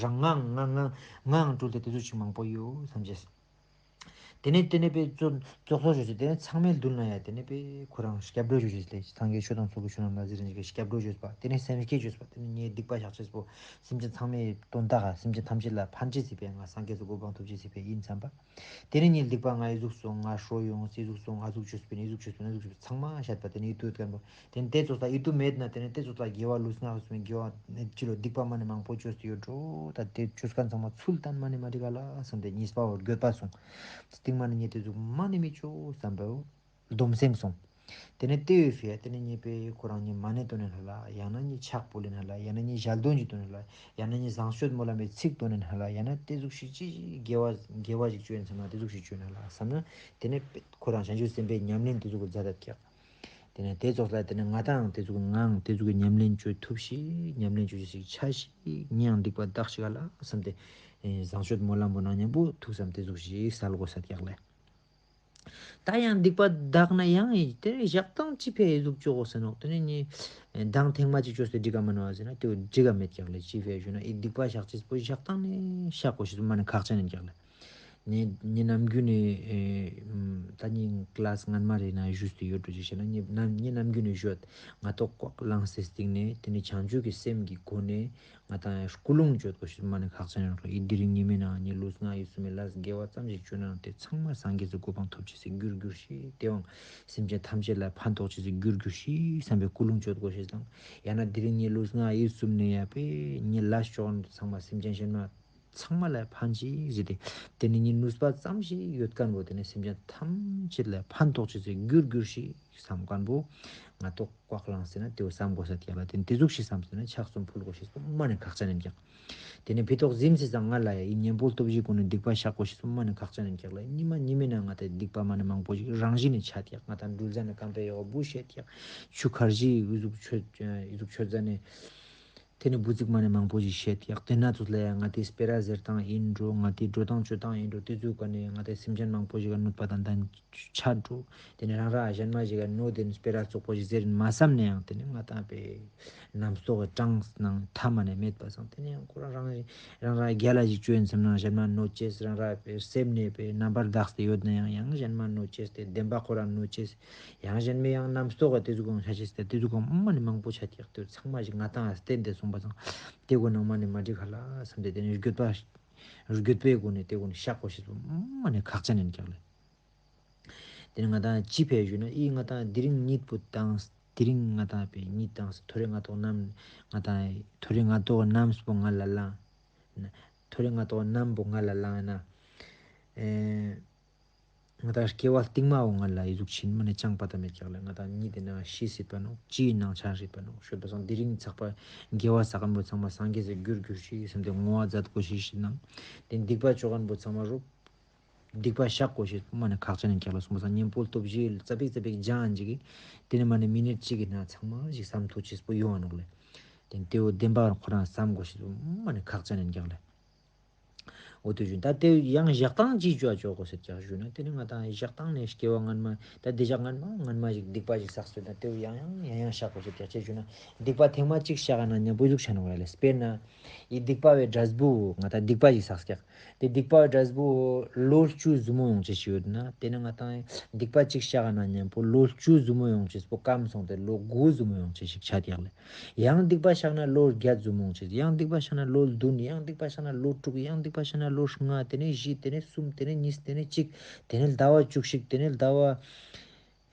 རང་ངའང་ང་ངའང་ང་ངའང་སྤྲུལ་ཏེ་ཏེ་ཚོ་ཅིག་མང་པོ་ཡོད་བསམ་ཅེས། ཏེ་ནེ་ཏེ་ནེ་པེ་ཙོགས་ཙོགས་ཅོས་ཏེ་ཏེ་ནེ་ཚང་མའི་རྡུལ་ན་ཡ་ཏེ་ནེ་པེ་ཁོ་རང་སྐྱབས་འགྲོ་ཅོ་ཅེས་ལེ། སངས་རྒྱས་ཆོས་དང་ཚོགས་ཀྱི་མཆོག་རྣམས་ལ་ཟེར་ཞིག་གི་སྐྱབས་འགྲོ་ཅོས་པ། ཏེ་ནེ་སེམས་བསྐྱེད་ཅོས་པ། ཏེ་ནེ་ངའི་སྡིག་པ་བཤགས་ཅེས་པོ་སེམས་ཅན་ཚང་མའི་དོན་དག་ག་སེམས་ཅན་ཐམས་ཅད་ལ་ཕན་ཅེས་སི་ཕིའ་ང་སངས་རྒྱས་སི་གོ་འཕང་ཐོབ་ཅེས་སི་ཕིའ་ཨིན་བསམ་པ། ཏེ་ནེ་ངའི་སྡིག་པ་ང་ཨི་ཟུག་སོང་ང་ཧྲོ་ཡོང་ཨི་ཟུག་སོང་ཨ་ཟུག་ཅོས་པིན་ཨི་ཟུག་ཅོས་པིན་ཨ་ཟུག་ཅོས་པིན་ཚང་མ་བཤད་པ། ཏེ་ནེ་ཨི་ཏུ་ཡོད་ཁན་པོ་ཏེ་ནེ་ཏེ་ཙོགས་ལ་ཨི་ཏུ་མེད་ན་ཏེ་ནེ་ཏེ་ཙོགས་ལ་དགེ་བ་ལུས་ངག་ཡིད་གསུམ་དགེ་བ་ནེ་ཅི་ལོ་སྡིག་པ་མ་ནེ་མང་པོ་ཅོས་ཏེ་ཡོད་འགྲོ། ད་ཏེ་ཅོས་ཁན་ཚང་མ་ཚུལ་བསྟན་མ་ནེ་མ་འགྲིག་ག་ལ་བསམ་སྟེ་གཉིས་པ་བོ་འགྱོད་པ་སོང་། སྟིང་མ་ནེ་ངས་ཏེ་ཟུག་མ་ནེ་མི་ཅོ་བསམ་པའོ། སྡོམ་སེམས་སོང་། ཏེ་ནེ་ཏེ་ཡོད་སུ་ཡ་ཏེ་ནེ་ངས་པེ་ཁོ་རང་ངས་མ་ཎི་འདོན་ནེ་ཧ་ལ་ཡང་ན་ངས་ཕྱག་ཕུལ་ལེ་ན་ཧ་ལ་ཡང་ན་ངས་ཞལ་འདོན་ཅིག་འདོན་ནེ་ཧ་ལ་ཡང་ན་ངས་བཟང་སྤྱོད་སྨོན་ལམ་པའི་ཚིག་འདོན་ནེ་ཧ་ལ་ཡང་ན་ཏེ་ཟུག་ཞིག་ཅི་དགེ་བ་དགེ་བ་ཞིག་ཅོ་ཡིན་བསམ་ན་ཏེ་ཟུག་ཞིག་ཅོ་ཡིན་ཧ་ལ་བསམ་ན་ཏེ་ནེ་པེ་ཁོ་རང་བྱང་ཆུབ་སེམས་དཔའི་ཉམས་ལེན་ཏེ་ཟུག་གི་མཛད་དེ་ཀྱག། ཏེ་ནེ་ཏེ་ཙོགས་ལ་ཏེ་ནེ་ང་དང་ཏེ་ཟུག་ངའང་ཏེ་ཟུག་གི་ཉམས་ལེན་ཅོ་ཐུབ་ཤིག་ཉམས་ལེན་ཅོ་ཅེས་ཤིག་ཆ་ཤིག་ངའང་སྡིག་པ་དག་ཤིག་ག་ལ་བསམ་སྟེ་ཨེ་བཟང་སྤྱོད་སྨོན་ལམ་པོ་ནང་མཉམ་པོ་ཐུགས་བསམ་ཏེ་ཟུག་ཞིག་སལ་གོས་ས་ཀྱག་ལེ། ད་ཡང་སྡིག་པ་དག་ན་ཡང་ཏེ་ནེ་བཤགས་སྟངས་ཅི་ཕིའ་ཨི་ཟུག་ཅོ་གོས་ས་ནོག། ཏེ་ནེ་ངས་མདང་ཐེངས་མ་ཅིག་ཅོས་ཏེ་འགྲིག་ག་མ་ནོག་ཟེར་ན་ཏེ་བོ་འགྲིག་ག་མེད་ཀྱག་ལེ། ཅི་ཕིའ་ཞུ་ན་ཨི་སྡིག་པ་བཤགས་ཅེས་པོ་བཤགས་སྟངས་ནེ་བཤགས་གོས་ཤེས་པོ་མ་ནེ་ཁག་ཅན་ཨིན་ཀྱག་ལེ། ངས་ངས་ནམ་རྒྱུན་ནེ་ཨེ་ད་ངས་ཀླཱས་སྔན་མ་རེ་ན་ཞུས་ཏེ་ཡོད་འགྲོ་ཅིག་བཤད་ན་ངས་ནམ་ངས་ནམ་རྒྱུན་ནེ་ཞུ་ཡོད། ང་ཏོག་ཀོག་ལངས་ཏེ་སྟིང་ནེ་ཏེ་ནེ་བྱང་ཆུབ་ཀྱི་སེམས་ཀྱི་སྒོ་ནེ་ང་དང་ཀུན་སློང་ཅོ་གོས་ཤེས་པོ་མ་ནེ་ཁག་ཅན་ཨིན་ཀྱག་ལེ། ཨི་དེ་རིང་ཉི་མའི་ནང་ངས་ལུས་ངག་ཡིད་གསུམ་མི་ལས་དགེ་བ་ཙམ་ཞིག་ཅོས་ན་ཏེ་ཚང་མ་སངས་རྒྱས་སི་གོ་འཕང་ཐོབ་ཅེས་སི་རྒྱུར་གྱུར་ཤིག། ཏེ་བོའང་སེམས་ཅན་ཐམས་ཅད་ལ་ཕན་ཐོགས་ཅེས་སི་རྒྱུར་གྱུར་ཤིག་བསམ་པའི་ཀུན་སློང་ཅོ་གོས་ཤེས་དང་ཡང་ན་དེ་རིང་ངས་ལུས་ངག་ཡིད་གསུམ་ནེ་ཡ་པེ་ངས་ལས་ཅོ་ཁན་ཚང་མ་སེམས་ཅན་གཞན་མ་ཚང་མ་ལ་ཕན་ཅིག་ཟེར་ཏེ་ཏེ་ནེ་ངའི་ནུས་པ་ཙམ་ཞིག་ཡོད་ཁན་པོ་ཏེ་ནེ་སེམས་ཅན་ཐམས་ཅད་ལ་ཕན་ཐོགས་ཅེས་སི་རྒྱུར་གྱུར་ཤིག་བསམ་ཁན་པོ་ང་ཏོག་ཀོག་ལངས་ཏེ་ན་ཏེ་བོ་བསམ་གོས་ས་ཀྱག་ལེ། ཏེ་ནེ་ཏེ་ཟུག་ཞིག་བསམ་སྟེ་ན་ཕྱག་གསུམ་ཕུལ་གོས་ཤེས་པོ་མ་ནེ་ཁག་ཅན་ཨིན་ཀྱག། ཏེ་ནེ་ཕི་ཏོག་གཟིམ་སེ་སང་ང་ལ་ཡ་ཨི་གཉེན་པོ་སྟོབས་བཞི་གུན་ནེ་སྡིག་པ་བཤགས་གོས་ཤེས་པོ་མ་ནེ་ཁག་ཅན་ཨིན་ཀྱག་ལེ། ཉི་མ་ཉི་མའི་ནང་ང་ཏེ་སྡིག་པ་མ་ནེ་མང་པོ་ཞིག་རང་བཞིན་ནེ་ཆད་ཀྱག། ང་དང་འགྲུལ་ཟ་ནེ་རྐང་པའི་ཡོག་བུ་ཤད་ཀྱག། ཆུ་ཁར་ཇི་ཨི་ཟུག་ཆོད་ཨི་ཟུག་ཆོད་ཟ་ནེ་ཏེ་ནེ་བུ་ཙིག་མ་ནེ་མང་པོ་ཞིག་ཤད་ཀྱག། ཏེ་ན་ཚོགས་ལ་ཡ་ང་ཏེ་སྤེ་ར་ཟེར་སྟངས་ཨིན་འགྲོ་ང་ཏེ་འགྲོ་སྟངས་ཅོ་སྟངས་ཨིན་འགྲོ་ཏེ་ཚོའི་ཀ་ནེ་ང་ཏེ་སེམས་ཅན་མང་པོ་ཞིག་ག་གནོད་པ་དང་ཆ་འགྲོ། ཏེ་ནེ་རང་ར་གཞན་མ་ཞིག་ག་གནོད་དེ་སྤེ་ར་བཙོག་པོ་ཞིག་ཟེར་མ་བསམ་ནའང་ཏེ་ནེ་ང་དང་པེ་རྣམ་རྟོག་གི་གྲངས་ནང་ཐ་མ་ནེ་མེད་པ་སང་ཏེ་ནེ་ཡང་ཁོ་རང་རང་རང་ར་རྒྱལ་ལ་ཞིག་ཅོ་ཡིན་བསམ་ན་གཞན་མ་གནོད་ཅེས། རང་ར་པེ་སེམས་ནེ་པེ་རྣམ་པར་དག་སྟེ་ཡོད་ན་ཡང་ཡང་གཞན་མ་གནོད་ཅེས། ཏེ་བདེན་པ་ཁོ་རང་གནོད་ཅེས། ཡང་གཞན་མའི་ཡང་རྣམ་རྟོག་ག་ཏེ་ཟུག་གང་ཆ་ཅེས་ཏེ་ཏེ་ཟུག་གང་མ་ནེ་མང་པོ་ཆ་ཀྱག། ཏེ་ཚང་མ་ཞིག་ང་དང་བསྟན་ཏེ་སོང་པ་སང་ཏེ་གོ་ནང་མ་ནེ་མ་འགྲིག་ཧ་ལ་བསམ་སྟེ་ཏེ་ནེ་འགྱོད་པ་འགྱོད་པའི་སྒོ་ནེ་ཏེ་གོ་ནེ་བཤགས་གོས་ཤེས་པོ་མ་ནེ་ཁག་ཅན་ཨིན་ཀྱག་ལེ། ཏེ་ནེ་ང་དང་ཅི་ཕིའ་ཞུ་ན་ཨི་ང་དང་དེ་རིང་གཉིད་པོ་བཏང་དེ་རིང་ང་དང་པེ་གཉིད་བཏང་ཐོ་རེ་ང་ཏོག་ནམ་ང་དང་ཐོ་རེ་ང་ཏོག་ནམ་སྤོ་ང་ལ་ལང་ཐོ་རེ་ང་ཏོག་ནམ་པོ་ང་ལ་ལང་ན་ཨེ། ང་དང་སྐྱེ་བ་སྟིང་མ་བོ་ང་ལ་ཨི་ཟུག་ཆེན་མོ་ནེ་ཅང་པ་ཏ་མེད་ཀྱག་ལེ། ང་དང་གཉིད་དེ་ན་ཤི་སྲིད་པ་ནོག། ཅིའི་ནང་ཆ་སྲིད་པ་ནོག་ཤོད་པ་སང་དེ་རིང་ཚག་པ་དགེ་བ་བསགས་ཁན་པོ་ཚང་མ་སངས་རྒྱས་སི་རྒྱུར་གྱུར་ཤིག་བསམ་སྟེ་བསྔོ་བ་མཛད་གོས་ཤེས་ཤིག་ནང་། ཏེ་སྡིག་པ་ཅོ་ཁན་པོ་ཚང་མ་རུབ་སྡིག་པ་བཤགས་གོས་ཤེས་པོ་མ་ནེ་ཁག་ཅན་ཨིན་ཀྱག་ལེ། སོང་པ་སང་གཉེན་པོ་སྟོབས་བཞི་ཙ་པིག་ཙ་པིག་སྦྱང་ཨིན་ཅིག་གི་ཏེ་ནེ་མ་ནེ་མི་ནིཊ་གཅིག་གི་ནང་ཚང་མ་ཞིག་བསམ་ཐུབ་ཅེས་པོ་ཡོང་ང་ནོག་ལེ། ཏེ་ཏེ་བོ་བདེན་པ་ཁོ་རང་བསམ་གོས་ཤེས་པོ་མ་ནེ་ཁག་ཅན་ཨིན་ཀྱག་ལེ། འོ་ཏེ་ཞུ་ན་ད་ཏེ་ཡང་བཤགས་སྟངས་ཅི་ཅོ་ཅོ་གོས་ཤེས་ཀྱག་ཞུ་ན་ཏེ་ནེ་ང་དང་བཤགས་སྟངས་ནེ་སྐྱེ་བ་སྔན་མ་ད་བདེ་བཤགས་སྔན་མ་སྔན་མ་ཞིག་སྡིག་པ་ཞིག་བསགས་སོང་ན་ཏེ་བོ་ཡང་ཡང་ཡང་ཡང་བཤགས་གོས་ཤེས་ཀྱག་ཅི་ཞུ་ན་སྡིག་པ་ཐེངས་མ་གཅིག་བཤགས་ན་མཉམ་པོ་ཟུག་ཆ་ནོག་ཡ་ལེ། དཔེར་ན་ཨི་སྡིག་པ་བའི་འབྲས་བུ་ང་དང་སྡིག་པ་ཞིག་བསགས་ཀྱག། ཏེ་སྡིག་པ་བའི་འབྲས་བུ་ལོ་བཅུ་ཟུ་མོ་ཡོང་ཅེས་ཤིག་ཡོད་ན་ཏེ་ནེ་ང་དང་སྡིག་པ་གཅིག་བཤགས་ན་མཉམ་པོ་ལོ་བཅུ་ཟུ་མོ་ཡོང་ཅེས་པོ་སྐམ་སོང་སྟེ་ལོ་དགུ་ཟུ་མོ་ཡོང་ཅེས་ཤིག་ཆ་ཀྱག་ལེ། ཡང་སྡིག་པ་བཤགས་ན་ལོ་བརྒྱད་ཟུ་མོ་ཡོང་ཅེས། ཡང་སྡིག་པ་བཤགས་ན་ལོ་བདུན། ཡང་སྡིག་པ་བཤགས་ན་ལོ་དྲུག། ཡང་སྡིག་པ་བཤགས་ན་ལོ་ལྔ། ཏེ་ནེ་བཞི། ཏེ་ནེ་གསུམ། ཏེ་ནེ་གཉིས། ཏེ་ནེ་གཅིག། ཏེ་ནེ་ཟླ་བ་བཅུ་གཅིག། ཏེ་ནེ་ཟླ་བ་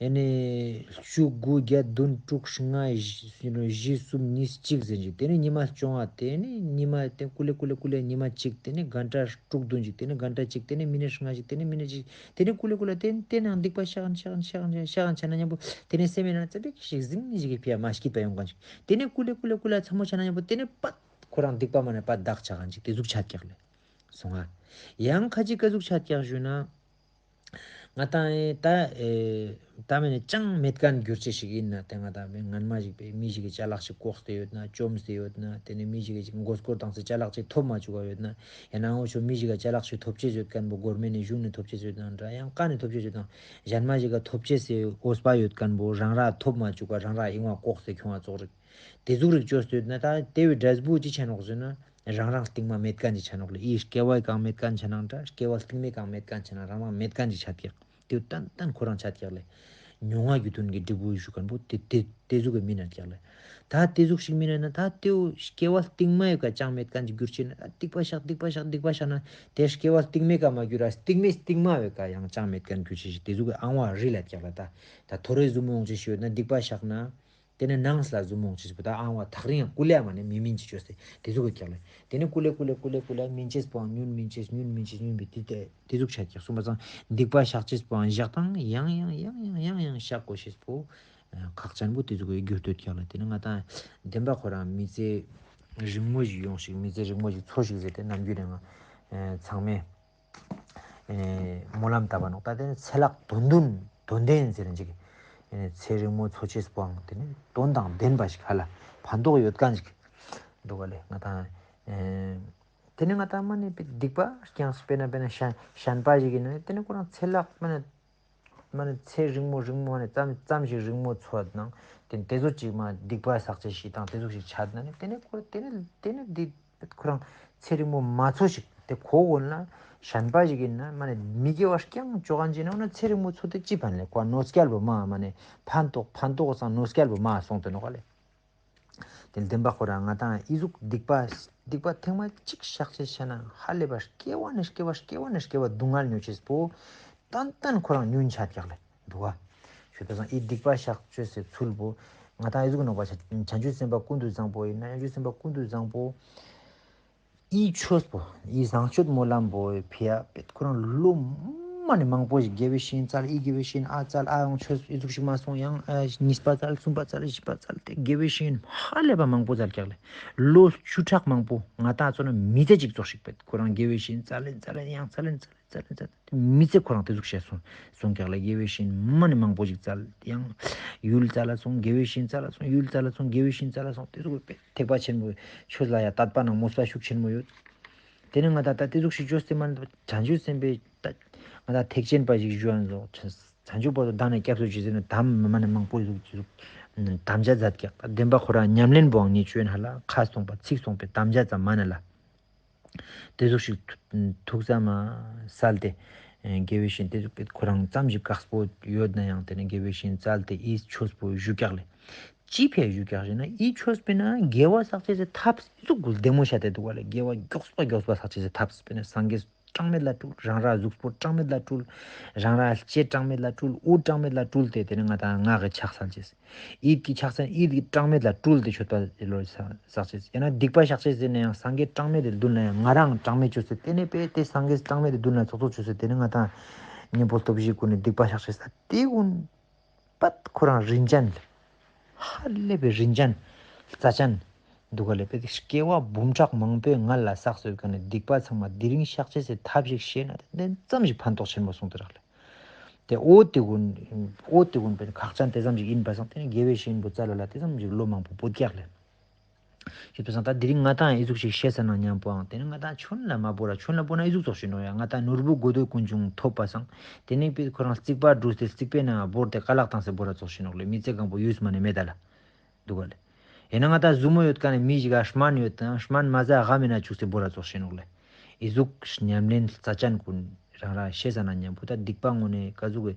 ཨེ་ ཨེ་ནེ་བཅུ་དགུ་བརྒྱད་བདུན་དྲུག་ལྔ་བཞི་བཞི་གསུམ་གཉིས་གཅིག་ཟེར་ཅིག། ཏེ་ནེ་ཉི་མ་བཅོ་ལྔ། ཏེ་ནེ་ཉི་མ་ཏེ་ཀུ་ལེ་ཀུ་ལེ་ཀུ་ལེ་ཉི་མ་གཅིག། ཏེ་ནེ་གན་ཊ་དྲུག་བདུན་ཅིག། ཏེ་ནེ་གན་ཊ་གཅིག། ཏེ་ནེ་མི་ནཊ་ལྔ་ཅིག། ཏེ་ནེ་མི་ནཊ་ཅིག། ཏེ་ནེ་ཀུ་ལེ་ཀུ་ལེ་ཏེ་ཏེ་ནང་སྡིག་པ་ཤག་ཤག་ཤག་ཤག་ཤག་ཆ་ན་ཉམ་པོ་ཏེ་ནེ་སེམས་ནང་ཙ་པིག་ཞིག་ཟིང་ཞིག་གི་ཕི་ཡ་མ་སྐྱིད་པ་ཡོང་ཁན་ཅིག། ཏེ་ནེ་ཀུ་ལེ་ཀུ་ལེ་ཀུ་ལེ་ཚ་མོ་ཆ་ན་ཉམ་པོ་ཏེ་ནེ་པད་ཁོ་རང་སྡིག་པ་མ་ནེ་པད་དག་ཆ་ཁན་ཅིག། ཏེ་ཟུག་ཆ་ཀྱག་ལེ། སོང་ང་། ཡང་ཁ་ཅིག་ཀ་ཟུག་ཆ་ཀྱག་ཞུ་ན། ང་ཏང་ཨེ་ད་ཨེ་ད་མེད་ནེ་ཅང་མེད་ཁན་གྱུར་ཅེས་ཞིག་ཨིན་ན། ཏེ་ང་ཏང་མེད་སྔན་མ་ཞིག་པེ་མི་ཞིག་གི་ཅ་ལག་ཞིག་ལྐོག་སྟེ་ཡོད་ན་བཅོམ་སྟེ་ཡོད་ན། ཏེ་ནེ་མི་ཞིག་གི་མགོ་སྐོར་བཏང་སྟེ་ཅ་ལག་ཅིག་ཐོབ་མ་བཅུག་ག་ཡོད་ན། ཡང་ན་འོ་ཆོ་མི་ཞིག་གི་ཅ་ལག་ཞིག་ཐོབ་ཅེས་ཡོད་ཁན་བོ་གོར་མེན་ནེ་གཞུང་ནེ་ཐོབ་ཅེས་ཡོད་ན་འདྲ། ཡང་ཀ་ནེ་ཐོབ་ཅེས་ཡོད་ན་གཞན་མ་ཞིག་གི་ཐོབ་ཅེས་སི་འོས་པ་ཡོད་ཁན་བོ་རང་ར་ཐོབ་མ་བཅུག་ག་རང་ར་ཨིན་བ་ལྐོག་སྟེ་ཁྱོང་བ་ཙོགས་རིག། ཏེ་ཟུག་རིག་བཅོས་ཏེ་ཡོད་ན་ད་ཏེ་བོའི་འབྲས་བུ་ཅི་ཆ་ནོག་ཟེར་ན། རང་རང་སྟིང་མ་མེད་ཁན་ཅིག་ཆ་ནོག་ལེ། འི་སྐྱེ་བའི་ཀ་མེད་ཁན་ཆ་ན་འདྲ། སྐྱེ་བ་སྟིང་མའི་ཀ་མེད་ཁན་ཆ་ན་རང་རང་མེད་ཁན་ཅིག་ཆ་ཀྱག། ཏེ་ཏན་ཏན་ཁོ་རང་ཆ་ཀྱག་ལེ། མྱོང་བ་རྒྱུ་མཐུན་གྱི་འབྲས་བུ་ཞུ་ཁན་བོ་ཏེ་ཏེ་ཏེ་ཟུག་གི་མི་ནེ་ཀྱག་ལེ། ད་ཏེ་ཟུག་ཞིག་མི་ནེ་ན་ད་ཏེ་བོ་སྐྱེ་བ་སྟིང་མའི་ཀ་ཅང་མེད་ཁན་ཅིག་གྱུར་ཅེས་ན་ད་སྡིག་པ་ཤག་སྡིག་པ་ཤག་སྡིག་པ་ཤག་ན་ཏེ་སྐྱེ་བ་སྟིང་མའི་ཀ་མ་གྱུར་ར་སྟིང་མའི་སྟིང་མའི་ཀ་ཡང་ཅང་མེད་ཁན་གྱུར་ཅེས་ཤིག་ཏེ་ཟུག་གི་ཨང་བ་རི་ལ་ཀྱག་ལེ། ད་ད་ཐོ་རེ་ཟུ་མོ་ཡོང་ཅེས་ཤིག་ཡོད་ན་སྡིག་པ་ཤག་ན། ཏེ་ནེ་ནངས་ལ་ཟུ་མོ་ཅིག་པོ་ད་ཨང་བ་ཐག་རིང་ཡང་ཀུ་ལེ་མ་ནེ་མི་མིན་ཅིག་བཅོས་ཏེ་ཏེ་ཟུག་གི་ཀྱག་ལེ། ཏེ་ནེ་ཀུ་ལེ་ཀུ་ལེ་ཀུ་ལེ་ཀུ་ལེ་མིན་ཅེས་པོའང་ཉུན་མིན་ཅེས་ཉུན་མིན་ཅེས་ཉུན་པའི་ཏེ་ཏེ་ཏེ་ཟུག་ཆ་ཀྱག། སོང་པ་སང་སྡིག་པ་བཤགས་ཅེས་པོའང་བཤགས་དང་ཡང་ཡང་ཡང་ཡང་ཡང་བཤགས་དགོས་ཤེས་པོ་ཁག་ཅན་པོ་ཏེ་ཟུག་གི་གྱུར་ཏེ་ཡོད་ཀྱག་ལེ། ཏེ་ནེ་ང་ཏང་བདེན་པ་ཁོ་རང་མི་ཚེ་རིང་མོ་ཞིག་ཡོང་ཞིག་མི་ཚེ་རིང་མོ་ཞིག་འཚོ་ཞིག་ཟེར་ཏེ་ནམ་རྒྱུན་ནེ་ང་ཚང་མས། ཨེ་སྨོན་ལམ་བཏབ་པ་ནོག། ད་ཏེ་ནེ་ཚེ་ལྷག་དོན་ལྡན་དོན་ལྡན་ཟེར་ཅིག། ཨེ་ཚེ་རིང་མོ་འཚོ་ཅེས་པོའང་ཏེ་ནེ་དོན་དང་ལྡན་པ་ཞིག་ཧ་ལ་ཕན་ཐོགས་ཡོད་ཁན་ཞིག་འདུག་ག་ལེ། ང་ཏང་ཨེ་ཏེ་ནེ་ང་ཏང་མ་ནེ་སྡིག་པ་རྐྱང་དཔེར་ན་དཔེར་ན་ཤན་ཤན་པ་ཞིག་ཨིན་ན་ཏེ་ནེ་ཁོ་རང་ཚེ་ལྷག་མ་ནེ་མ་ནེ་ཚེ་རིང་མོ་རིང་མོ་ནེ་ཙམ་ཙམ་ཞིག་རིང་མོ་འཚོ་ནང་ཏེ་ཏེ་ཟུག་ཅིག་མ་སྡིག་པ་བསགས་ཅེས་ཤིག་དང་ཏེ་ཟུག་ཞིག་ཆ་ན་ནི་ཏེ་ནེ་ཁོ་ཏེ་ནེ་ཏེ་ནེ་སྡིག་ཁོ་རང་ཚེ་རིང་མོ་མ་འཚོ་ཞིག་ཏེ་ཁོ་འོ་ན་ཤན་པ་ཞིག་ཨིན་ན་མ་ནེ་མི་དགེ་བ་རྐྱང་ཅོ་ཁན་ཅིག་ཨིན་ན་འོ་ན་ཚེ་རིང་མོ་འཚོ་སྟེ་ཅི་ཕན་ལེ། ཁོ་གནོད་སྐྱེལ་བོ་མ་མ་ནེ་ཕན་ཐོགས་ཕན་ཐོགས་སང་གནོད་སྐྱེལ་བོ་མ་སོང་སྟེ་ནོག་ག་ལེ། ཏེ་བདེན་པ་ཁོ་རང་ང་ཏང་འི་ཟུག་སྡིག་པ་སྡིག་པ་ཐེངས་མ་གཅིག་བཤགས་ཅེས་ཆ་ན་ཧ་ལས་པ་སྐྱེ་བ་ནེ་སྐྱེ་བ་སྐྱེ་བ་ནེ་སྐྱེ་བ་སྡུག་བསྔལ་མྱོང་ཅེས་པོ་ཏན་ཏན་ཁོ་རང་ཉུན་ཆ་ཀྱག་ལེ་འདུག་ག། ཞུ་དོ་སང་འི་སྡིག་པ་བཤགས་ཅེས་སི་ཚུལ་བོ་ང་ཏང་འི་ཟུག་ནོག་པ་ཆ་བྱང་ཆུབ་སེམས་དཔའ་ཀུན་ཏུ་བཟང་པོ་ཨིན་ན་བྱང་ཆུབ་སེམས་དཔའ་ཀུན་ཏུ་བཟང་པོ། འི་ཆོས་པོ་འི་བཟང་སྤྱོད་སྨོན་ལམ་བོ་ཕི་ཡ་པེད་ཁོ་རང་ལོ་མ་ནེ་མང་པོ་ཞིག་དགེ་བའི་བཤེས་གཉེན་བཙལ་འི་དགེ་བའི་བཤེས་གཉེན་ཨ་བཙལ་ཨ་ཡང་ཆོས་འི་ཟུག་ཞིག་མ་སོང་ཡང་ཨ་གཉིས་པ་བཙལ་གསུམ་པ་བཙལ་བཞི་པ་བཙལ་ཏེ་དགེ་བའི་བཤེས་གཉེན་ཧ་ལས་པ་མང་པོ་བཙལ་ཀྱག་ལེ། ལོ་བཅུ་ཕྲག་མང་པོ་ང་ཏང་ཚོ་ན་མི་ཚེ་གཅིག་ཙོགས་ཤིག་པེད་ཁོ་རང་དགེ་བའི་བཤེས་གཉེན་བཙལ་ལེན་བཙལ་ལེན་ཡང་བཙལ་ལེན་བཙལ་ལེན་བཙལ་ལེན་བཙལ་ལེན། མི་ཚེ་ཁོ་རང་ཏེ་ཟུག་བཤད་སོང་སོང་ཀྱག་ལེ། དགེ་བའི་བཤེས་གཉེན་མ་ནེ་མང་པོ་ཞིག་བཙལ་ཡང་ཡུལ་བཙལ་ལ་སོང་དགེ་བའི་བཤེས་གཉེན་བཙལ་ལ་སོང་ཡུལ་བཙལ་ལ་སོང་དགེ་བའི་བཤེས་གཉེན་བཙལ་ལ་སོང་ཏེ་ཟུག་པེ་ཐེག་པ་ཆེན་པོའི་ཆོས་ལ་ཡ་དད་པ་ནང་མོས་པ་ཤུགས་ཆེན་མོ་ཡོད། ཏེ་ནེ་ང་ཏང་ད་ཏེ་ཟུག་ཞིག་བཅོས་ཏེ་མ་ནེ་བྱང་ཆུབ་སེམས་དཔའི་ད་ང་ཏང་ཐེག་ཆེན་པ་ཞིག་ཞུ་ཡང་ཟོ་བྱང་ཆུབ་པོ་དང་ནེ་སྐྱབས་སུ་མཆི་ཟེར་ན་དམ་མ་ནེ་མང་པོ་ཟུག་ཟུག་དམ་བཅའ་མཛད་ཀྱག། ད་བདེན་པ་ཁོ་རང་ཉམས་ལེན་པོའང་ཉེ་ཆོས་ཧ་ལ་ཁ་སྟོང་པ་ཚིག་སྟོང་པའི་དམ་བཅའ་ཙམ་མ་ནེ་ལ། ཏེ་ཟུག་ཞིག་ཐུགས་ཐུགས་བསམ་མ་གསལ་ཏེ་ཨེ་དགེ་བའི་བཤེས་གཉེན་ཏེ་ཟུག་པེ་ཁོ་རང་ཙམ་ཞིག་དཀགས་པོ་ཡོད་ན་ཡང་ཏེ་ནེ་དགེ་བའི་བཤེས་གཉེན་བཙལ་ཏེ་འི་ཆོས་པོ་ཞུ་ཀྱག་ལེ། ཅི་ཕི་ཡ་ཞུ་ཀྱག་ཞེ་ན་འི་ཆོས་པེ་ན་དགེ་བ་བསགས་ཅེས་སི་ཐབས་ཟུག་གུ་ལྡེ་མོ་ཤ་ཏེ་འདུག་ག་ལེ། དགེ་བ་མགྱོགས་པ་མགྱོགས་པ་བསགས་ཅེས་སི་ཐབས་པེ་ན་སངས་རྒྱས་གྲངས་མེད་ལ་སྤྲུལ། རང་ར་གཟུགས་པོ་གྲངས་མེད་ལ་སྤྲུལ། རང་ར་ལྕེ་གྲངས་མེད་ལ་སྤྲུལ། དབུ་གྲངས་མེད་ལ་སྤྲུལ་ཏེ་ཏེ་ནེ་ང་ཏང་ངག་གི་ཕྱག་འཚལ་ཅེས། ཡིད་ཀྱི་ཕྱག་འཚལ་ཡིད་ཀྱི་གྲངས་མེད་ལ་སྤྲུལ་ཏེ་མཆོད་པ་ལོ་བསགས་ཅེས། ཡང་ན་སྡིག་པ་བཤགས་ཅེས་ཟེར་ན་ཡང་སངས་རྒྱས་གྲངས་མེད་དེ་མདུན་ལ་ཡང་ང་རང་གྲངས་མེད་བཅོས་ཏེ་ཏེ་ནེ་པེ་ཏེ་སངས་རྒྱས་གྲངས་མེད་དེ་མདུན་ལ་ཚོགས་གཙོ་བཅོས་ཏེ་ཏེ་ནེ་ང་ཏང་གཉེན་པོ་སྟོབས་བཞིའི་སྒོ་ནས་སྡིག་པ་བཤགས་ཅེས་ཏེ་གུན་པད་ཁོ་རང་རིན་ཅན་ཧ་ལས་པའི་རིན་ཅན་རྩ་ཅན་འདུག་ག་ལེ། པེ་སྐྱེ་བ་འབུམ་ཕྲག་མང་པོའི་སྔ་ལ་བསགས་ཡོད་ཀྱག་ནི་སྡིག་པ་ཚང་མ་དེ་རིང་བཤགས་ཅེས་སི་ཐབས་ཤིག་ཤེས་ན་ཏེ་ཙམ་ཞིག་ཕན་ཐོགས་ཆེན་པོ་སོང་ཏེ་རག་ལེ། ཏེ་འོ་ཏེ་གུན་འོ་ཏེ་གུན་པེ་ཁག་ཅན་ཏེ་ཙམ་ཞིག་ཨིན་པ་སང་ཏེ་ནི་དགེ་བའི་བཤེས་གཉེན་པོ་བཙལ་ལ་ལ་ཏེ་ཙམ་ཞིག་ལོ་མང་པོ་བོད་རྒྱག་ལེ། ཞེས་པ་སང་ད་དེ་རིང་ང་ཏང་ཨི་ཟུག་ཞིག་ཤེས་ས་ན་མཉམ་པོའང་ཏེ་ནི་ང་ཏང་ཆུན་ལ་མ་བོར་ར་ཆུན་ལ་བོར་ན་ཨི་ཟུག་ཙོགས་ཤིག་ནོག་ཡ། ང་ཏང་ནོར་བུ་དགོས་འདོད་ཀུན་འབྱུང་ཐོབ་པ་སང་ཏེ་ནི་པེ་ཁོ་རང་རྩིག་པ་བྲུས་ཏེ་རྩིག་པའི་ནང་བོར་ཏེ་ཀ་ལག་བཏང་སྟེ་བོར་ར་ཙོགས་ཤིག་ནོག་ལེ། མི་ཚེ་གང་པོ་ཡུས་མ་ནེ་མེད་ད་ལ། འདུག་ག་ལེ། ཡིན་ན་ང་ཏང་ཟུ་མོ་ཡོད་ཀ་ནེ་མི་ཞིག་ག་སྨན་ཡོད་དང་སྨན་མ་ཟ་ག་མེད་ན་བཅུག་སྟེ་བོར་ར་ཙོགས་ཤིག་ནོག་ལེ། ཨི་ཟུག་ཉམས་ལེན་རྩ་ཅན་ཀུན་རང་ར་ཤེས་ས་ན་མཉམ་པོ་ད་སྡིག་པ་དངོས་གནས་ཀ་ཟུག་གི་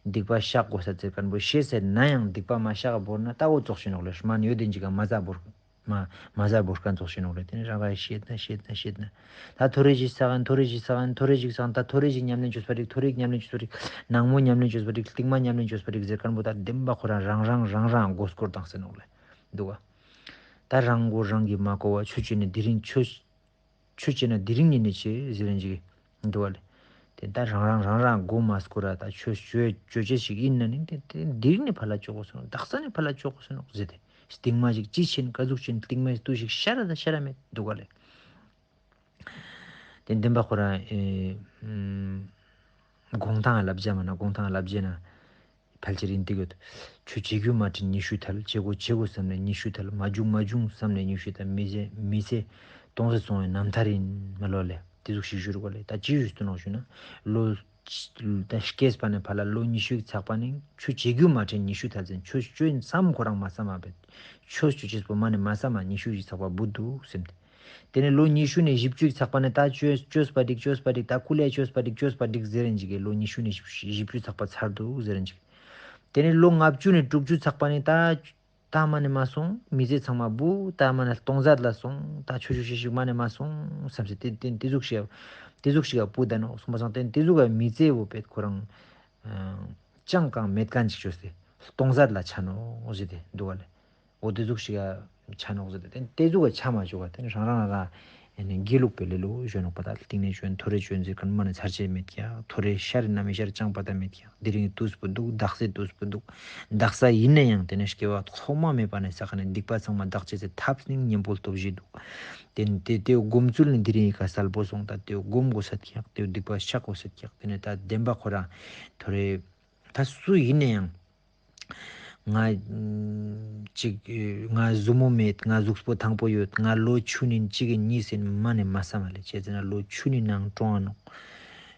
སྡིག་པ་བཤགས་དགོས་ས་ཚེ་ཀན་པོ་ཤེས་ཟེར་ན་ཡང་སྡིག་པ་མ་བཤགས་བོར་ན་ད་འོ་ཙོགས་ཤིག་ནོག་ལེ། སྨན་ཡོད་དེ་ཅིག་ག་མ་ཟ་བོར། མ་མ་ཟ་བོར་ཁན་ཙོགས་ཤིག་ནོག་ལེ། ཏེ་ནེ་རང་རང་ཤེད་ན་ཤེད་ན་ཤེད་ན། ད་ཐོ་རེ་ཞིག་ཟ་ཁན་ཐོ་རེ་ཞིག་ཟ་ཁན་ཐོ་རེ་ཞིག་ཟ་ཁན་ད་ཐོ་རེ་ཞིག་ཉམས་ལེན་ཅོས་པ་རིག་ཐོ་རེ་ཞིག་ཉམས་ལེན་ཅོས་པ་རིག་ནང་མོ་ཉམས་ལེན་ཅོས་པ་རིག་སྟིང་མ་ཉམས་ལེན་ཅོས་པ་རིག་ཟེར་ཁན་པོ་ད་བདེན་པ་ཁོ་རང་རང་རང་རང་རང་མགོ་སྐོར་བཏང་ཟེར་ནོག་ལེ། འདུག་ག་ད་རང་མགོ་རང་གིས་མ་སྐོར་བ་ཆོས་ཅོས་ན་དེ་རིང་ཆོས་ཆོས་ཅོས་ན་དེ་རིང་ཉིད་ནས་ཅོས་ཟེར་རན་ཅིག་འདུག་ག་ལེ། ཏེ་ད་རང་རང་རང་རང་མགོ་མ་སྐོར་ར་ད་ཆོས་ཅོ་ཅེས་ཅིག་ཨིན་ན་ནི་ཏེ་ཏེ་དེ་རིང་ནས་ཕར་ལ་ཅོ་གོས་ཟེར་ནོག་དག་ས་ནས་ཕར་ལ་ཅོ་གོས་ཟེར་ནོག་ཟེར་ཏེ། སྟིང་མ་ཞིག་ཅི་ཆེན་ག་ཟུག་ཆེན་སྟིང་མ་ཞིག་ཏུས་ཤིག་ཤར་ར་ད་ཤར་ར་མེད་འདུག་ག་ལེ། ཏེ་བདེན་པ་ཁོ་རང་ཨེ་ཨམ་གོང་ཐང་ལབ་ཇ་མ་ན་གོང་ཐང་ལབ་ཇ་ན། ཕལ་ཆེར་ཨིན་ཏེ་གོ། ཆོས་བྱེད་རྒྱུ་མ་དྲན་ཉི་ཤུ་ཐལ། བྱེད་དགོས་བྱེད་དགོས་བསམ་ནས་ཉི་ཤུ་ཐལ། མ་བྱུང་མ་བྱུང་བསམ་ནས་ཉི་ཤུ་ཐལ། མི་ཚེ་མི་ཚེ་སྟོང་ཟད་སོང་བའི་རྣམ་ཐར་ཡིན་མི་ལོ་ལེ། ཏེ་ཟུག་ཞིག་ཞུ་རུ་གོ་ལེ། ད་ཅི་ཞུས་ཏེ་ནོག་ཞུ་ན། ལོ་ད་སྐྱེས་པ་ནས་ཕར་ལ་ལོ་ཉི་ཤུ་ཡིག་ཚག་པ་ནས་ཆོས་བྱེད་རྒྱུ་མ་དྲན་ཉི་ཤུ་ཐལ་ཟེར་ཆོས་ཅོ་ཡིན་བསམ་ཁོ་རང་མ་བསམ་མ་བེད། ཆོས་ཅོ་ཅེས་པོ་མ་ནས་མ་བསམ་མ་ཉི་ཤུ་ཡིག་ཚག་པ་བུད་འདུག་སེམས་ཏེ། ཏེ་ནེ་ལོ་ཉི་ཤུ་ནས་བཞི་བཅུ་ཡིག་ཚག་པ་ནས་ད་ཅོས་ཅོས་པ་འགྲིག་ཅོས་པ་འགྲིག་ད་ཀུ་ལེ་ཅོས་པ་འགྲིག་ཅོས་པ་འགྲིག་ཟེར་རན་ཅིག་གི་ལོ་ཉི་ཤུ་ནས་བཞི་བཅུ་ཚག་པ་ཚར་འདུག་ཟེར་རན་ཅིག་ཏེ་ནེ་ལོ་ལྔ་བཅུ་ནས་དྲུག་ཅུ་ཚག་པ་ནས་ད་ད་མ་ནས་མ་སོང་མི་ཚེ་ཚང་མ་བུད་ད་མ་ནས་སྟོང་ཟད་ལ་སོང་ད་ཆོས་ཆོས་ཤིག་ཤིག་མ་ནས་མ་སོང་བསམ་སེ་ཏེ་ཏེ་ཏེ་ཟུག་ཤིག་ཏེ་ཟུག་ཤིག་ག་བུད་ད་ནོག་སོང་པ་སང་ཏེ་ཏེ་ཟུག་ག་མི་ཚེ་བོ་བེད་ཁོ་རང་ཅང་གང་མེད་ཁན་ཅིག་ཅོས་ཏེ་སྟོང་ཟད་ལ་ཆ་ནོག་ཟེར་ཏེ་འདུག་ག་ལེ། འོ་ཏེ་ཟུག་ཤིག་ག་ཆ་ནོག་ཟེར་ཏེ་ཏེ་ཟུག་ག་ཆ་མ་ཅུག་ག་ཏེ་ནེ་རང་རང་རང་ཨེ་ནི་དགེ་ལུགས་པའི་ལེ་ལོ་ཞུ་ནོག་པ་ད་སྟིང་ནེ་ཞུ་ཐོ་རེ་ཅོ་ཡིན་ཟེར་ཁན་མ་ནེ་ཚར་ཅེས་མེད་ཀྱག་ཐོ་རེ་ཤར་ནམ་མི་ཤར་ཅང་པ་ད་མེད་ཀྱག་དེ་རིང་ཏུས་པོ་འདུག་དག་སེ་ཏུས་པོ་འདུག་དག་ས་ཡིན་ན་ཡང་ཏེ་ནེ་སྐྱེ་བ་ཐོག་མ་མེད་པ་ནས་བསགས་ནས་སྡིག་པ་ཚང་མ་དག་ཅེས་སི་ཐབས་ནི་གཉེན་པོ་སྟོབས་བཞི་འདུག་ཏེ་ཏེ་ཏེ་སྒོམ་ཚུལ་ནི་དེ་རིང་ཡི་ག་གསལ་པོ་སོང་ད་ཏེ་སྒོམ་དགོས་ས་ཀྱག་ཏེ་སྡིག་པ་བཤགས་དགོས་ས་ཀྱག་ཏེ་ནེ་ད་བདེན་པ་ཁོ་རང་ཐོ་རེ་ད་སུ་ཡིན་ན་ཡང་། ང་ཅིག་ང་ཟུར་མོ་མེད། ང་གཟུགས་པོ་ཐང་པོ་ཡོད། ང་ལོ་ཆུ་ནིན་གཅིག་གི་གཉིས་ཟེར་མ་ནས་མ་བསམ་མ་ལེ། ཅི་ཟེར་ན་ལོ་ཆུ་ནིན་ནང་གྲོངས་ནོག་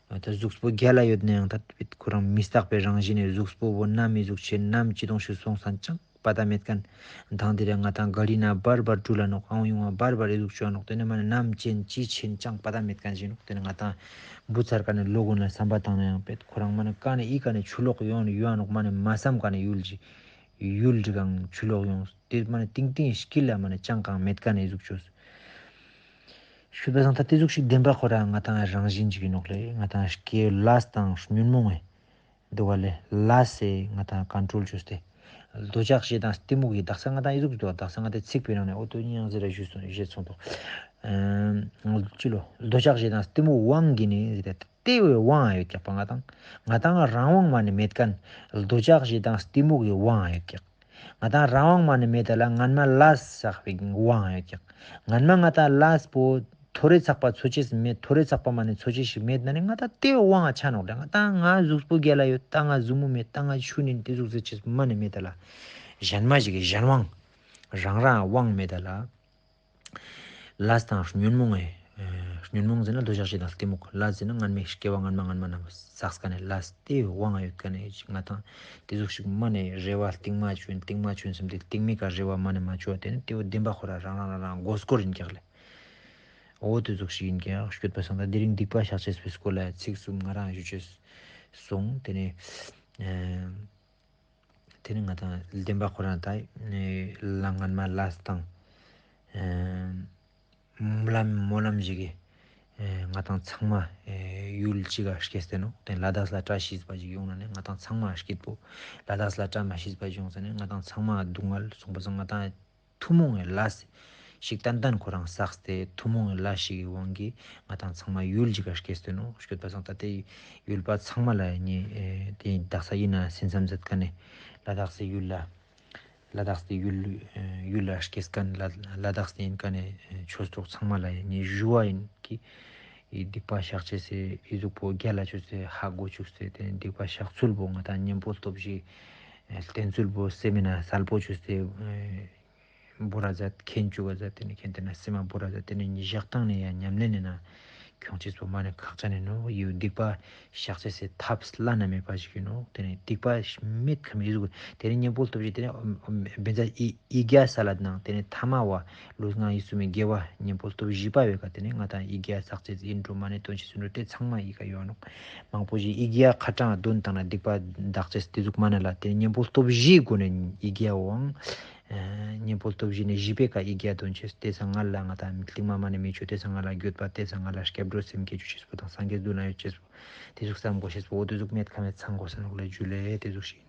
ད་གཟུགས་པོ་རྒྱལ་ལ་ཡོད་ན་ཡང་ད་ཁོ་རང་མི་རྟག་པའི་རང་བཞིན་ནས་གཟུགས་པོ་བོ་ནམ་མི་གཟུགས་ཆེན་ནམ་ཅི་དོང་ཞིག་སོང་སང་ཅང་པ་ད་མེད་ཁན། དང་དེ་རིང་ང་ཏང་ག་རི་ན་བར་བར་འགྲུལ་ལ་ནོག་ཨང་ཡོང་བ་བར་བར་ཨི་ཟུག་ཅོ་ནོག་ཏེ་ནེ་མ་ནེ་ནམ་ཅན་ཅི་ཆེན་ཅང་པ་ད་མེད་ཁན་ཞིག་ནོག་ཏེ་ནེ་ང་ཏང་བུ་ཚར་ཀ་ནེ་ལོ་གུན་ལ་བསམ་པ་བཏང་ན་ཡང་བེད་ཁོ་རང་མ་ནེ་ཀ་ནེ་ཨི་ཀ་ནེ་ཆུ་ལོག་ཡོང་ཡོང་ནོག་མ་ནེ་མ་བསམ་ཀ་ནེ་ཡུལ་ཅི་ཡུལ་ཅི་གང་ཆུ་ལོག་ཡོང་ཏེ་མ་ནེ་ཏིང་ཏིང་སྐྱིད་ལ་མ་ནེ་ཅང་གང་མེད་ཁན་ཨི་ཟུག་ཅོས། ཤུད་པ་སང་ད་ཏེ་ཟུག་ཞིག་བདེན་པ་ཁོ་རང་ང་ཏང་རང་བཞིན་ཅིག་ཨིན་ནོག་ལེ། ང་ཏང་སྐྱེ་ལས་དང་ཉོན་མོངས་ཨེ། འདུག་ག་ལེ། ལས་སེ་ང་ཏང་ཀོན་ཊྲོལ་ཅོས་ཏེ། འདོད་ཆགས་ཞེ་སྡང་གཏི་མུག་གི་དག་ས་ང་ཏང་ཨི་ཟུག་འདུག་དག་ས་ང་ཏང་ཚིག་པའི་ནང་ནས་འོ་དོ་ཉིང་ཟེར་ར་ཞུས་སོང་ཞེས་གསུངས་འདུག་ཨ་ཅི་ལོ། འདོད་ཆགས་ཞེ་སྡང་གཏི་མུག་དབང་གིས་ནི་ཟེར་ཏེ་དེ་བོའི་དབང་ཡོད་ཀྱག་པ་ང་ཏང་། ང་ཏང་རང་དབང་མ་ནེ་མེད་ཁན་འདོད་ཆགས་ཞེ་སྡང་གཏི་མུག་གི་དབང་ཡོད་ཀྱག་ང་ཏང་རང་དབང་མ་ནེ་མེད་ད་ལ་སྔན་མ་ལས་བསགས་པའི་དབང་ཡོད་ཀྱག་སྔན་མ་ང་ཏང་ལས་པོ་ཐོ་རེ་ཚག་པ་ཚོ་ཅེས་མེད། ཐོ་རེ་ཚག་པ་མ་ནེ་ཚོ་ཅེས་ཤིག་མེད་ན་ནི་ང་ཏང་དེ་དབང་ཆ་ནོག་ལེ། ང་ཏང་ང་གཟུགས་པོ་རྒྱལ་ལ་ཡོད། ད་ང་ཟུར་མོ་མེད། ད་ང་ཆུ་ནིན་ཏེ་ཟུག་ཟེར་ཅེས་མ་ནེ་མེད་ད་ལ། གཞན་མ་ཞིག་གི་གཞན་དབང་། རང་རང་དབང་མེད་ད་ལ། ལས་དང་ཉོན་མོངས་ཨེ། ཉོན་མོངས་ཟེར་ན་འདོད་ཆགས་ཞེ་སྡང་གཏི་མུག་ལས་ཟེར་ན་སྔན་མའི་སྐྱེ་བ་སྔན་མ་སྔན་མ་ན་བསགས་ཀ་ནེ་ལས་དེ་དབང་ཡོད་ཀ་ནེ་ང་ཏང་དེ་ཟུག་ཞིག་མ་ནེ་རེ་བ་རྟིང་མ་ཅོ་ཡིན་རྟིང་མ་ཅོ་ཡིན་བསམ་སྟེ་རྟིང་མའི་ཀ་རེ་བ་མ་ནེ་མ་ཅོ་བ་དེ་ནི་དེ་བོ་བདེན་པ་ཁོ་རང་རང་རང་རང་མགོ་སྐོར་ཡིན་ཀྱག་ལེ། འོ་དེ་ཟུག་ཞིག་ཡིན་ཀྱག་ཤོད་པ་སང་ད་དེ་རིང་སྡིག་པ་བཤགས་ཅེས་པའི་སྐོར་ལ་ཚིག་གསུམ་ང་རང་ཞུ་ཅེས་སོང་། དེ་ནེ་ཨེ། དེ་ནི་ང་ཏང་བདེན་པ་ཁོ་རང་ད་ལས་སྔན་མ་ལས་དང་སྨོན་ལམ་སྨོན་ལམ་ཞིག་གི་ང་ཏང་ཚང་མ་ཡུལ་གཅིག་ག་སྐྱེས་ཏེ་ནོག་དེ་ལ་དྭགས་ལ་བཀྲ་ཤིས་པ་ཞིག་ཡོང་ན་ནི་ང་ཏང་ཚང་མ་སྐྱིད་པོ། ལ་དྭགས་ལ་བཀྲ་མ་ཤིས་པ་ཞིག་ཡོང་ས་ནི་ང་ཏང་ཚང་མ་སྡུག་བསྔལ་སོང་པ་སང་ང་ཏང་ཐུན་མོང་གི་ལས་ཞིག་ཏན་ཏན་ཁོ་རང་བསགས་ཏེ་ཐུན་མོང་གི་ལས་ཞིག་གི་དབང་གིས་ང་ཏང་ཚང་མ་ཡུལ་གཅིག་ག་སྐྱེས་ཏེ་ནོག་ཤོད་པ་སང་ད་དེ་ཡུལ་པ་ཚང་མ་ལ་ནི་དེ་དག་ས་ཡིན་ན་སེམས་ཙམ་མཛད་ཀ་ནེ་ལ་དྭགས་སི་ཡུལ་ལ་ལ་དྭགས་སི་ཡུལ་ཡུལ་ལ་སྐྱེས་ཁན་ལ་ལ་དྭགས་སི་ཡིན་ཀ་ནེ་ཆོས་གྲོགས་ཚང་མ་ལ་ནི་ཞུ་བ་ཡིན་གི། ཡི་སྡིག་པ་བཤགས་ཅེས་སི་ཨི་ཟུག་པོ་རྒྱལ་ལ་ཅོས་ཏེ་ཧ་གོ་ཅུག་སྟེ་དེ་ནེ་སྡིག་པ་བཤགས་ཚུལ་པོ་ང་ཏང་གཉེན་པོ་སྟོབས་བཞི་བསྟེན་ཚུལ་པོ་སེམས་ན་གསལ་པོ་ཅོས་ཏེ་བོར་ར་མཛད། མཁྱེན་ཅུག་ག་མཛད། དེ་ནེ་མཁྱེན་ཏེ་ན་སེམས་མ་བོར་ར་མཛད། དེ་ནེ་ཉིད་བཞག་སྟངས་ནེ་ཡང་ཉམས་ལེན་ནེ་ན་ཁྱོང་ཅེས་པོ་མ་ནེ་ཁག་ཅན་ཨིན་ནོག་ཡུལ་སྡིག་པ་བཤགས་ཅེས་སི་ཐབས་བླ་ན་མེད་པ་ཞིག་ཨིན་ནོག་དེ་ནེ་སྡིག་པ་མེད་ཁ་མེད་ཟུག་དེ་ནེ་གཉེན་པོ་སྟོབས་བཞི་དེ་ནེ་བེན་ཙ་ཡི་ཡི་གེ་ས་ལ་དང་དེ་ནེ་ཐ་མ་བ་ལུས་ངག་ཡིད་གསུམ་མི་དགེ་བ་གཉེན་པོ་སྟོབས་བཞི་པ་བེ་ཀ་དེ་ནེ་ང་ཏང་ཡི་གེ་བསགས་ཅེས་ཨིན་འགྲོ་མ་ནེ་དོན་ཅི་སུ་འགྲོ་དེ་ཚང་མ་ཡི་གེ་ཡོད་ནོག་མང་པོ་ཞིག་ཡི་གེ་ཁ་གྲངས་དོན་དང་ན་སྡིག་པ་དག་ཅེས་དེ་ཟུག་མ་ནེ་ལ་དེ་ནེ་གཉེན་པོ་སྟོབས་བཞིའི་སྒོ་ནེ་ཡི་གེ་བའང་ ཨ་གཉེན་པོ་སྟོབས་བཞི་ནི་བཞི་པའི་ཀ་ཡིག་བརྒྱ་འདོན་ཅེས། དེ་སང་ང་ལ་ང་དང་མི་ལྟིང་མ་མ་ནི་མི་ཆོས། དེ་སང་ང་ལ་འགྱོད་པ། དེ་སང་ང་ལ་སྐྱབས་འགྲོ་སེམས་བསྐྱེད་ཅོ་ཅེས་པོ་དང་སངས་རྒྱས་མདུན་ན་ཡོད་ཅེས་པོ། དེ་ཟུག་བསམ་དགོས་ཤེས་པོ། འོ་དེ་ཟུག་མེད་ཁ་མེད་ཚང་དགོས་ས་ནོག་ལེ། ཇུ་ལེ། དེ་ཟུག་ཤིག་